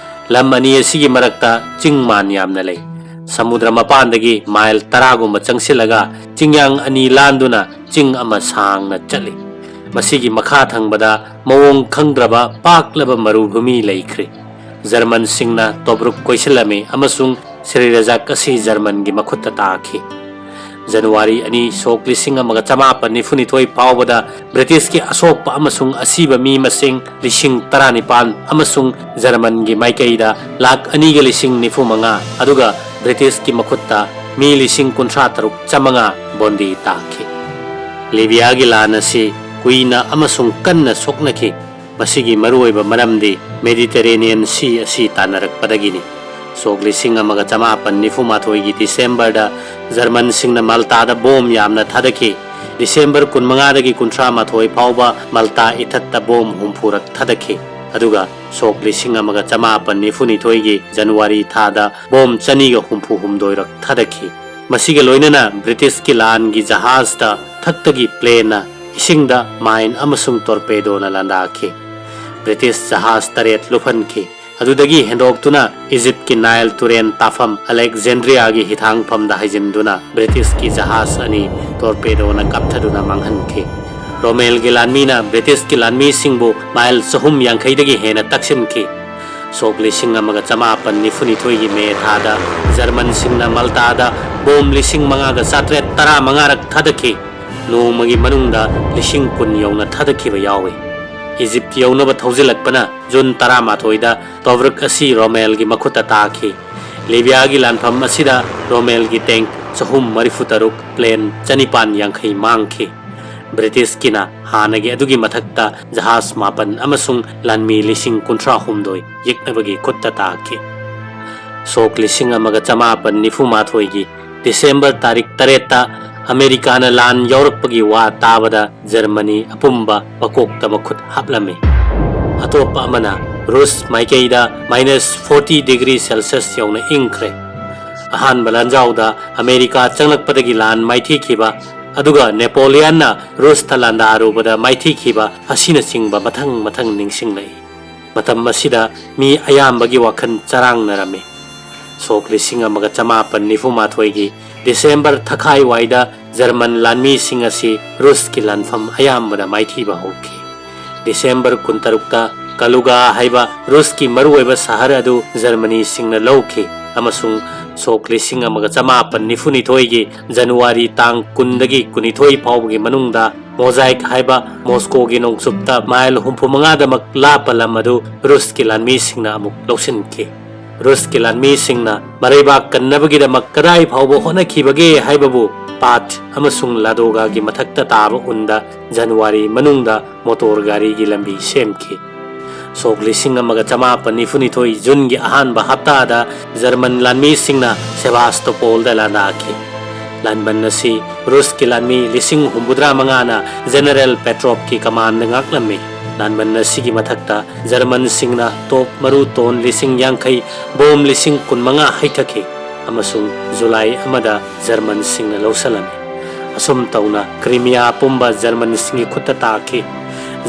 ꯂꯝ ꯑꯅꯤ ꯑꯁꯤꯒꯤ ꯃꯔꯛꯇ ꯆꯤꯡ ꯃꯥꯟ ꯌꯥꯝꯅ ꯂꯩ꯫ ꯁꯃꯨꯗ꯭ꯔ ꯃꯄꯥꯟꯗꯒꯤ ꯃꯥꯏꯜ ꯇꯔꯥꯒꯨꯝꯕ ꯆꯪꯁꯤꯜꯂꯒ ꯆꯤꯡꯌꯥꯡ ꯑꯅꯤ ꯂꯥꯟꯗꯨꯅ ꯆꯤꯡ ꯑꯃ ꯁꯥꯡꯅ ꯆꯠꯂꯤ꯫ ꯃꯁꯤꯒꯤ ꯃꯈꯥ ꯊꯪꯕꯗ ꯃꯑꯣꯡ ꯈꯪꯗ꯭ꯔꯕ ꯄꯥꯛꯂꯕ ꯃꯔꯨꯚꯨꯃꯤ ꯂꯩꯈ꯭ꯔꯦ꯫ ꯖꯔꯃꯟꯁꯤꯡꯅ ꯇꯣꯕ꯭ꯔꯨꯛ ꯀꯣꯏꯁꯤꯜꯂꯝꯃꯤ ꯑꯃꯁꯨꯡ ꯁ꯭ꯔꯤ ꯔꯖꯥꯛ ꯑꯁꯤ ꯖꯔꯃꯟꯒꯤ ꯃꯈꯨꯠꯇ ꯇꯥꯈꯤ꯫ ꯖꯅꯋꯥꯔꯤ ꯑꯅꯤ, ꯁꯣꯛ ꯂꯤꯁꯤꯡ ꯑꯃꯒ ꯆꯃꯥꯄꯟ ꯅꯤꯐꯨꯅꯤꯊꯣꯏ ꯐꯥꯎꯕꯗ ꯕ꯭ꯔꯤꯇꯤꯁꯀꯤ ꯑꯁꯣꯛꯄ ꯑꯃꯁꯨꯡ ꯑꯁꯤꯕ ꯃꯤ ꯃꯁꯤꯡ ꯂꯤꯁꯤꯡ ꯇꯔꯥꯅꯤꯄꯥꯟ ꯑꯃꯁꯨꯡ ꯖꯔꯃꯟꯒꯤ ꯃꯥꯏꯀꯩꯗ ꯂꯥꯈ ꯑꯅꯤꯒ ꯂꯤꯁꯤꯡ ꯅꯤꯐꯨ ꯃꯉꯥ, ꯑꯗꯨꯒ ꯕ꯭ꯔꯤꯇꯤꯁꯀꯤ ꯃꯈꯨꯠꯇ ꯃꯤ ꯂꯤꯁꯤꯡ ꯀꯨꯟꯊ꯭ꯔꯥ ꯇꯔꯨꯛ ꯆꯥꯃꯉꯥ ꯕꯣꯟꯗꯤ ꯇꯥꯈꯤ꯫ ꯂꯤꯕꯤꯌꯥꯒꯤ ꯂꯥꯟ ꯑꯁꯤ ꯀꯨꯏꯅ ꯑꯃꯁꯨꯡ ꯀꯟꯅ ꯁꯣꯛꯅꯈꯤ꯫ ꯃꯁꯤꯒꯤ ꯃꯔꯨꯑꯣꯏꯕ ꯃꯔꯝꯗꯤ ꯃꯦꯗꯤꯇꯦꯔꯦꯅꯤꯌꯟ ꯁꯤ ꯑꯁꯤ ꯇꯥꯟꯅꯔꯛꯄꯗꯒꯤꯅꯤ꯫ ꯁꯣꯛ ꯂꯤꯁꯤꯡ ꯑꯃꯒ ꯆꯃꯥꯄꯟ ꯅꯤꯐꯨ ꯃꯥꯊꯣꯏꯒꯤ ꯗꯤꯁꯦꯝꯕꯔꯗ ꯖꯔꯃꯟꯁꯤꯡꯅ ꯃꯜꯇꯥꯗ ꯕꯣꯝ ꯌꯥꯝꯅ ꯊꯥꯗꯈꯤ꯫ ꯗꯤꯁꯦꯝꯕꯔ ꯀꯨꯟꯃꯉꯥꯗꯒꯤ ꯀꯨꯟꯊ꯭ꯔꯥ ꯃꯥꯊꯣꯏ ꯐꯥꯎꯕ ꯃꯜꯇꯥ ꯏꯊꯠꯇ ꯕꯣꯝ ꯍꯨꯝꯐꯨꯔꯛ ꯊꯥꯗꯈꯤ꯫ ꯑꯗꯨꯒ ꯁꯣꯛ ꯂꯤꯁꯤꯡ ꯑꯃꯒ ꯆꯃꯥꯄꯟ ꯅꯤꯐꯨ ꯅꯤꯊꯣꯏꯒꯤ ꯖꯅꯋꯥꯔꯤ ꯊꯥꯗ ꯕꯣꯝ ꯆꯅꯤꯒ ꯍꯨꯝꯐꯨ ꯍꯨꯝꯗꯣꯏꯔꯛ ꯊꯥꯗꯈꯤ꯫ ꯃꯁꯤꯒ ꯂꯣꯏꯅꯅ ꯕ꯭ꯔꯤꯇꯤꯁꯀꯤ ꯂꯥꯟꯒꯤ ꯖꯍꯥꯖꯇ ꯊꯛꯇꯒꯤ ꯄ꯭ꯂꯦꯟꯅ ꯏꯁꯤꯡꯗ ꯃꯥꯏꯟ ꯑꯃꯁꯨꯡ ꯇꯣꯔꯄꯦꯗꯣꯅ ꯂꯥꯟꯗꯥꯈꯤ꯫ ꯕ꯭ꯔꯤꯇꯤꯁ ꯖꯍꯥꯖ ꯇꯔꯦꯠ ꯂꯨꯞꯍꯟꯈꯤ꯫ ꯑꯗꯨꯗꯒꯤ ꯍꯦꯟꯗꯣꯛꯇꯨꯅ ꯏꯖꯤꯞꯀꯤ ꯅꯥꯏꯜ ꯇꯨꯔꯦꯟ ꯇꯥꯐꯝ ꯑꯂꯦꯛꯖꯦꯟꯗ꯭ꯔꯤꯌꯥꯒꯤ ꯍꯤꯊꯥꯡꯐꯝꯗ ꯍꯥꯏꯖꯤꯟꯗꯨꯅ ꯕ꯭ꯔꯤꯇꯤꯁꯀꯤ ꯖꯍꯥꯖ ꯑꯅꯤ ꯇꯣꯔꯄꯦꯗꯣꯅ ꯀꯥꯞꯊꯗꯨꯅ ꯃꯥꯡꯍꯟꯈꯤ꯫ ꯔꯣꯃꯦꯜꯒꯤ ꯂꯥꯟꯃꯤꯅ ꯕ꯭ꯔꯤꯇꯤꯁꯀꯤ ꯂꯥꯟꯃꯤꯁꯤꯡꯕꯨ ꯃꯥꯏꯜ ꯆꯍꯨꯝ ꯌꯥꯡꯈꯩꯗꯒꯤ ꯍꯦꯟꯅ ꯇꯛꯁꯤꯟꯈꯤ꯫ ꯁꯣꯛ ꯂꯤꯁꯤꯡ ꯑꯃꯒ ꯆꯃꯥꯄꯟ ꯅꯤꯐꯨ ꯅꯤꯊꯣꯏꯒꯤ ꯃꯦ ꯊꯥꯗ ꯖꯔꯃꯟꯁꯤꯡꯅ ꯃꯜꯇꯥꯗ ꯕꯣꯝ ꯂꯤꯁꯤꯡ ꯃꯉꯥꯒ ꯆꯥꯇ꯭ꯔꯦꯠ ꯇꯔꯥ ꯃꯉꯥꯔꯛ ꯊꯥꯗꯈꯤ꯫ ꯅꯣꯡꯃꯒꯤ ꯃꯅꯨꯡꯗ ꯂꯤꯁꯤꯡ ꯀꯨꯟ ꯌꯧꯅ ꯊꯥꯗꯈꯤꯕ ꯌꯥꯎꯏ꯫ ꯏꯖꯤꯞ ꯌꯧꯅꯕ ꯊꯧꯖꯤꯜꯂꯛꯄꯅ ꯖꯨꯟ ꯇꯔꯥꯃꯥꯊꯣꯏꯗ ꯇꯣꯕ꯭ꯔꯨꯛ ꯑꯁꯤ ꯔꯣꯃꯦꯜꯒꯤ ꯃꯈꯨꯠꯇ ꯇꯥꯈꯤ꯫ ꯂꯤꯕꯤꯌꯥꯒꯤ ꯂꯥꯟꯐꯝ ꯑꯁꯤꯗ ꯔꯣꯃꯦꯜꯒꯤ ꯇꯦꯡꯛ ꯆꯍꯨꯝ ꯃꯔꯤꯐꯨ ꯇꯔꯨꯛ, ꯄ꯭ꯂꯦꯟ ꯆꯅꯤꯄꯥꯟ ꯌꯥꯡꯈꯩ ꯃꯥꯡꯈꯤ꯫ ꯕ꯭ꯔꯤꯇꯤꯁꯀꯤꯅ ꯍꯥꯟꯅꯒꯤ ꯑꯗꯨꯒꯤ ꯃꯊꯛꯇ ꯖꯍꯥꯖ ꯃꯥꯄꯟ ꯑꯃꯁꯨꯡ ꯂꯥꯟꯃꯤ ꯂꯤꯁꯤꯡ ꯀꯨꯟꯊ꯭ꯔꯥ ꯍꯨꯝꯗꯣꯏ ꯌꯦꯛꯅꯕꯒꯤ ꯈꯨꯠꯇ ꯇꯥꯈꯤ꯫ ꯁꯣꯛ ꯂꯤꯁꯤꯡ ꯑꯃꯒ ꯆꯃꯥꯄꯟ ꯅꯤꯐꯨ ꯃꯥꯊꯣꯏꯒꯤ ꯗꯤꯁꯦꯝꯕꯔ ꯇꯥꯔꯤꯛ ꯇꯔꯦꯠꯇ ꯑꯃꯦꯔꯤꯀꯥꯅ ꯂꯥꯟ ꯌꯥꯎꯔꯛꯄꯒꯤ ꯋꯥ ꯇꯥꯕꯗ ꯖꯔꯃꯅꯤ ꯑꯄꯨꯝꯕ ꯃꯀꯣꯛꯇ ꯃꯈꯨꯠ ꯍꯥꯞꯂꯝꯃꯤ꯫ ꯑꯇꯣꯞꯄ ꯑꯃꯅ ꯔꯨꯁ ꯃꯥꯏꯀꯩꯗ ꯃꯥꯏꯅꯁ ꯐꯣꯔꯇꯤ ꯗꯤꯒ꯭ꯔꯤ ꯁꯦꯜꯁꯤꯌꯁ ꯌꯧꯅ ꯏꯪꯈ꯭ꯔꯦ꯫ ꯑꯍꯥꯟꯕ ꯂꯥꯟꯖꯥꯎꯗ ꯑꯃꯦꯔꯤꯀꯥ ꯆꯪꯂꯛꯄꯗꯒꯤ ꯂꯥꯟ ꯃꯥꯏꯊꯤꯈꯤꯕ, ꯑꯗꯨꯒ ꯅꯦꯄꯣꯂꯤꯌꯟꯅ ꯔꯨꯁꯇ ꯂꯥꯟꯗꯥꯔꯨꯕꯗ ꯃꯥꯏꯊꯤꯈꯤꯕ ꯑꯁꯤꯅꯆꯤꯡꯕ ꯃꯊꯪ ꯃꯊꯪ ꯅꯤꯡꯁꯤꯡꯂꯛꯏ꯫ ꯃꯇꯝ ꯑꯁꯤꯗ ꯃꯤ ꯑꯌꯥꯝꯕꯒꯤ ꯋꯥꯈꯜ ꯆꯔꯥꯡꯅꯔꯝꯃꯤ꯫ ꯁꯣꯛ ꯂꯤꯁꯤꯡ ꯑꯃꯒ ꯆꯃꯥꯄꯟ ꯅꯤꯐꯨ ꯃꯥꯊꯣꯏꯒꯤ ꯗꯤꯁꯦꯝꯕꯔ ꯊꯈꯥꯏꯋꯥꯏꯗ ꯖꯔꯃꯟ ꯂꯥꯟꯃꯤꯁꯤꯡ ꯑꯁꯤ ꯔꯨꯁꯀꯤ ꯂꯥꯟꯐꯝ ꯑꯌꯥꯝꯕꯗ ꯃꯥꯏꯊꯤꯕ ꯍꯧꯈꯤ꯫ ꯗꯤꯁꯦꯝꯕꯔ ꯀꯨꯟꯇꯔꯨꯛꯇ ꯀꯂꯨꯒꯥ ꯍꯥꯏꯕ ꯔꯨꯁꯀꯤ ꯃꯔꯨꯑꯣꯏꯕ ꯁꯍꯔ ꯑꯗꯨ ꯖꯔꯃꯅꯤꯁꯤꯡꯅ ꯂꯧꯈꯤ, ꯑꯃꯁꯨꯡ ꯁꯣꯛ ꯂꯤꯁꯤꯡ ꯑꯃꯒ ꯆꯃꯥꯄꯟ ꯅꯤꯐꯨ ꯅꯤꯊꯣꯏꯒꯤ ꯖꯅꯋꯥꯔꯤ ꯇꯥꯡ ꯀꯨꯟꯗꯒꯤ ꯀꯨꯟꯅꯤꯊꯣꯏ ꯐꯥꯎꯕꯒꯤ ꯃꯅꯨꯡꯗ ꯃꯣꯖꯥꯏꯛ ꯍꯥꯏꯕ ꯃꯣꯁꯀꯣꯒꯤ ꯅꯣꯡꯆꯨꯞꯇ ꯃꯥꯏꯜ ꯍꯨꯝꯐꯨ ꯃꯉꯥꯗꯃꯛ ꯂꯥꯞꯄ ꯂꯝ ꯑꯗꯨ ꯔꯨꯁꯀꯤ ꯂꯥꯟꯃꯤꯁꯤꯡꯅ ꯑꯃꯨꯛ ꯂꯧꯁꯤꯟꯈꯤ꯫ ꯔꯨꯁꯀꯤ ꯂꯥꯟꯃꯤꯁꯤꯡꯅ ꯃꯔꯩꯕꯥꯛ ꯀꯟꯅꯕꯒꯤꯗꯃꯛ ꯀꯗꯥꯏ ꯐꯥꯎꯕ ꯍꯣꯠꯅꯈꯤꯕꯒꯦ ꯍꯥꯏꯕꯕꯨ ꯄꯥꯠ ꯑꯃꯁꯨꯡ ꯂꯥꯗꯣꯒꯥꯒꯤ ꯃꯊꯛꯇ ꯇꯥꯕ ꯎꯟꯗ ꯖꯅꯋꯥꯔꯤ ꯃꯅꯨꯡꯗ ꯃꯣꯇꯣꯔ ꯒꯥꯔꯤꯒꯤ ꯂꯝꯕꯤ ꯁꯦꯝꯈꯤ꯫ ꯁꯣꯛ ꯂꯤꯁꯤꯡ ꯑꯃꯒ ꯆꯃꯥꯄꯟ ꯅꯤꯐꯨꯅꯤꯊꯣꯏ ꯖꯨꯟꯒꯤ ꯑꯍꯥꯟꯕ ꯍꯞꯇꯥꯗ ꯖꯔꯃꯟ ꯂꯥꯟꯃꯤꯁꯤꯡꯅ ꯁꯦꯕꯥꯁꯇꯣꯄꯣꯜꯗ ꯂꯥꯟꯗꯥꯈꯤ꯫ ꯂꯥꯟꯕꯟ ꯑꯁꯤ ꯔꯨꯁꯀꯤ ꯂꯥꯟꯃꯤ ꯂꯤꯁꯤꯡ ꯍꯨꯝꯐꯨꯇꯔꯥ ꯃꯉꯥꯅ ꯖꯦꯅꯔꯦꯜ ꯄꯦꯇ꯭ꯔꯣꯞꯀꯤ ꯀꯃꯥꯟꯗ ꯉꯥꯛꯂꯝꯃꯤ꯫ ꯂꯥꯟꯕꯟ ꯑꯁꯤꯒꯤ ꯃꯊꯛꯇ ꯖꯔꯃꯟꯁꯤꯡꯅ ꯇꯣꯞ ꯃꯔꯨ ꯇꯣꯟ ꯂꯤꯁꯤꯡ ꯌꯥꯡꯈꯩ, ꯕꯣꯝ ꯂꯤꯁꯤꯡ ꯀꯨꯟꯃꯉꯥ ꯍꯩꯊꯈꯤ ꯑꯃꯁꯨꯡ ꯖꯨꯂꯥꯏ ꯑꯃꯗ ꯖꯔꯃꯟꯁꯤꯡꯅ ꯂꯧꯁꯤꯜꯂꯝꯃꯤ꯫ ꯑꯁꯨꯝ ꯇꯧꯅ ꯀ꯭ꯔꯤꯃꯤꯌꯥ ꯄꯨꯝꯕ ꯖꯔꯃꯟꯁꯤꯡꯒꯤ ꯈꯨꯠꯇ ꯇꯥꯈꯤ꯫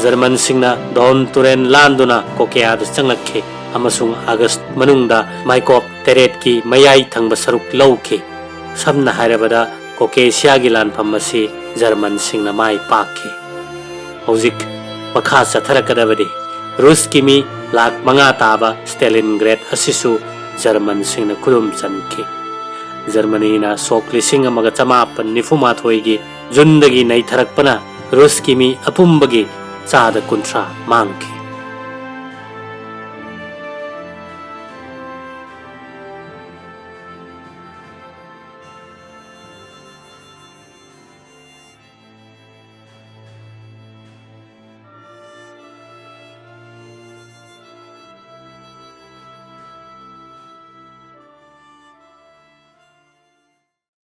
ꯖꯔꯃꯟꯁꯤꯡꯅ ꯗꯣꯟ ꯇꯨꯔꯦꯟ ꯂꯥꯟꯗꯨꯅ ꯀꯣꯀꯦꯌꯥꯗ ꯆꯪꯂꯛꯈꯤ ꯑꯃꯁꯨꯡ ꯑꯥꯒꯁ꯭ꯠ ꯃꯅꯨꯡꯗ ꯃꯥꯏꯀꯣꯞ ꯇꯔꯦꯠꯀꯤ ꯃꯌꯥꯏ ꯊꯪꯕ ꯁꯔꯨꯛ ꯂꯧꯈꯤ꯫ ꯁꯝꯅ ꯍꯥꯏꯔꯕꯗ, ꯀꯣꯀꯦꯁꯤꯌꯥꯒꯤ ꯂꯥꯟꯐꯝ ꯑꯁꯤ ꯖꯔꯃꯟꯁꯤꯡꯅ ꯃꯥꯏ ꯄꯥꯛꯈꯤ꯫ ꯍꯧꯖꯤꯛ ꯃꯈꯥ ꯆꯠꯊꯔꯛꯀꯗꯕꯗꯤ ꯔꯨꯁꯀꯤ ꯃꯤ ꯂꯥꯈ ꯃꯉꯥ ꯇꯥꯕ ꯁ꯭ꯇꯦꯂꯤꯟꯒ꯭ꯔꯦꯗ ꯑꯁꯤꯁꯨ ꯖꯔꯃꯟꯁꯤꯡꯅ ꯈꯨꯗꯨꯝ ꯆꯟꯈꯤ꯫ ꯖꯔꯃꯅꯤꯅ ꯁꯣꯛ ꯂꯤꯁꯤꯡ ꯑꯃꯒ ꯆꯃꯥꯄꯟ ꯅꯤꯐꯨ ꯃꯥꯊꯣꯏꯒꯤ ꯖꯨꯟꯗꯒꯤ ꯅꯩꯊꯔꯛꯄꯅ ꯔꯨꯁꯀꯤ ꯃꯤ ꯑꯄꯨꯝꯕꯒꯤ ꯆꯥꯗ ꯀꯨꯟꯊ꯭ꯔꯥ ꯃꯥꯡꯈꯤ꯫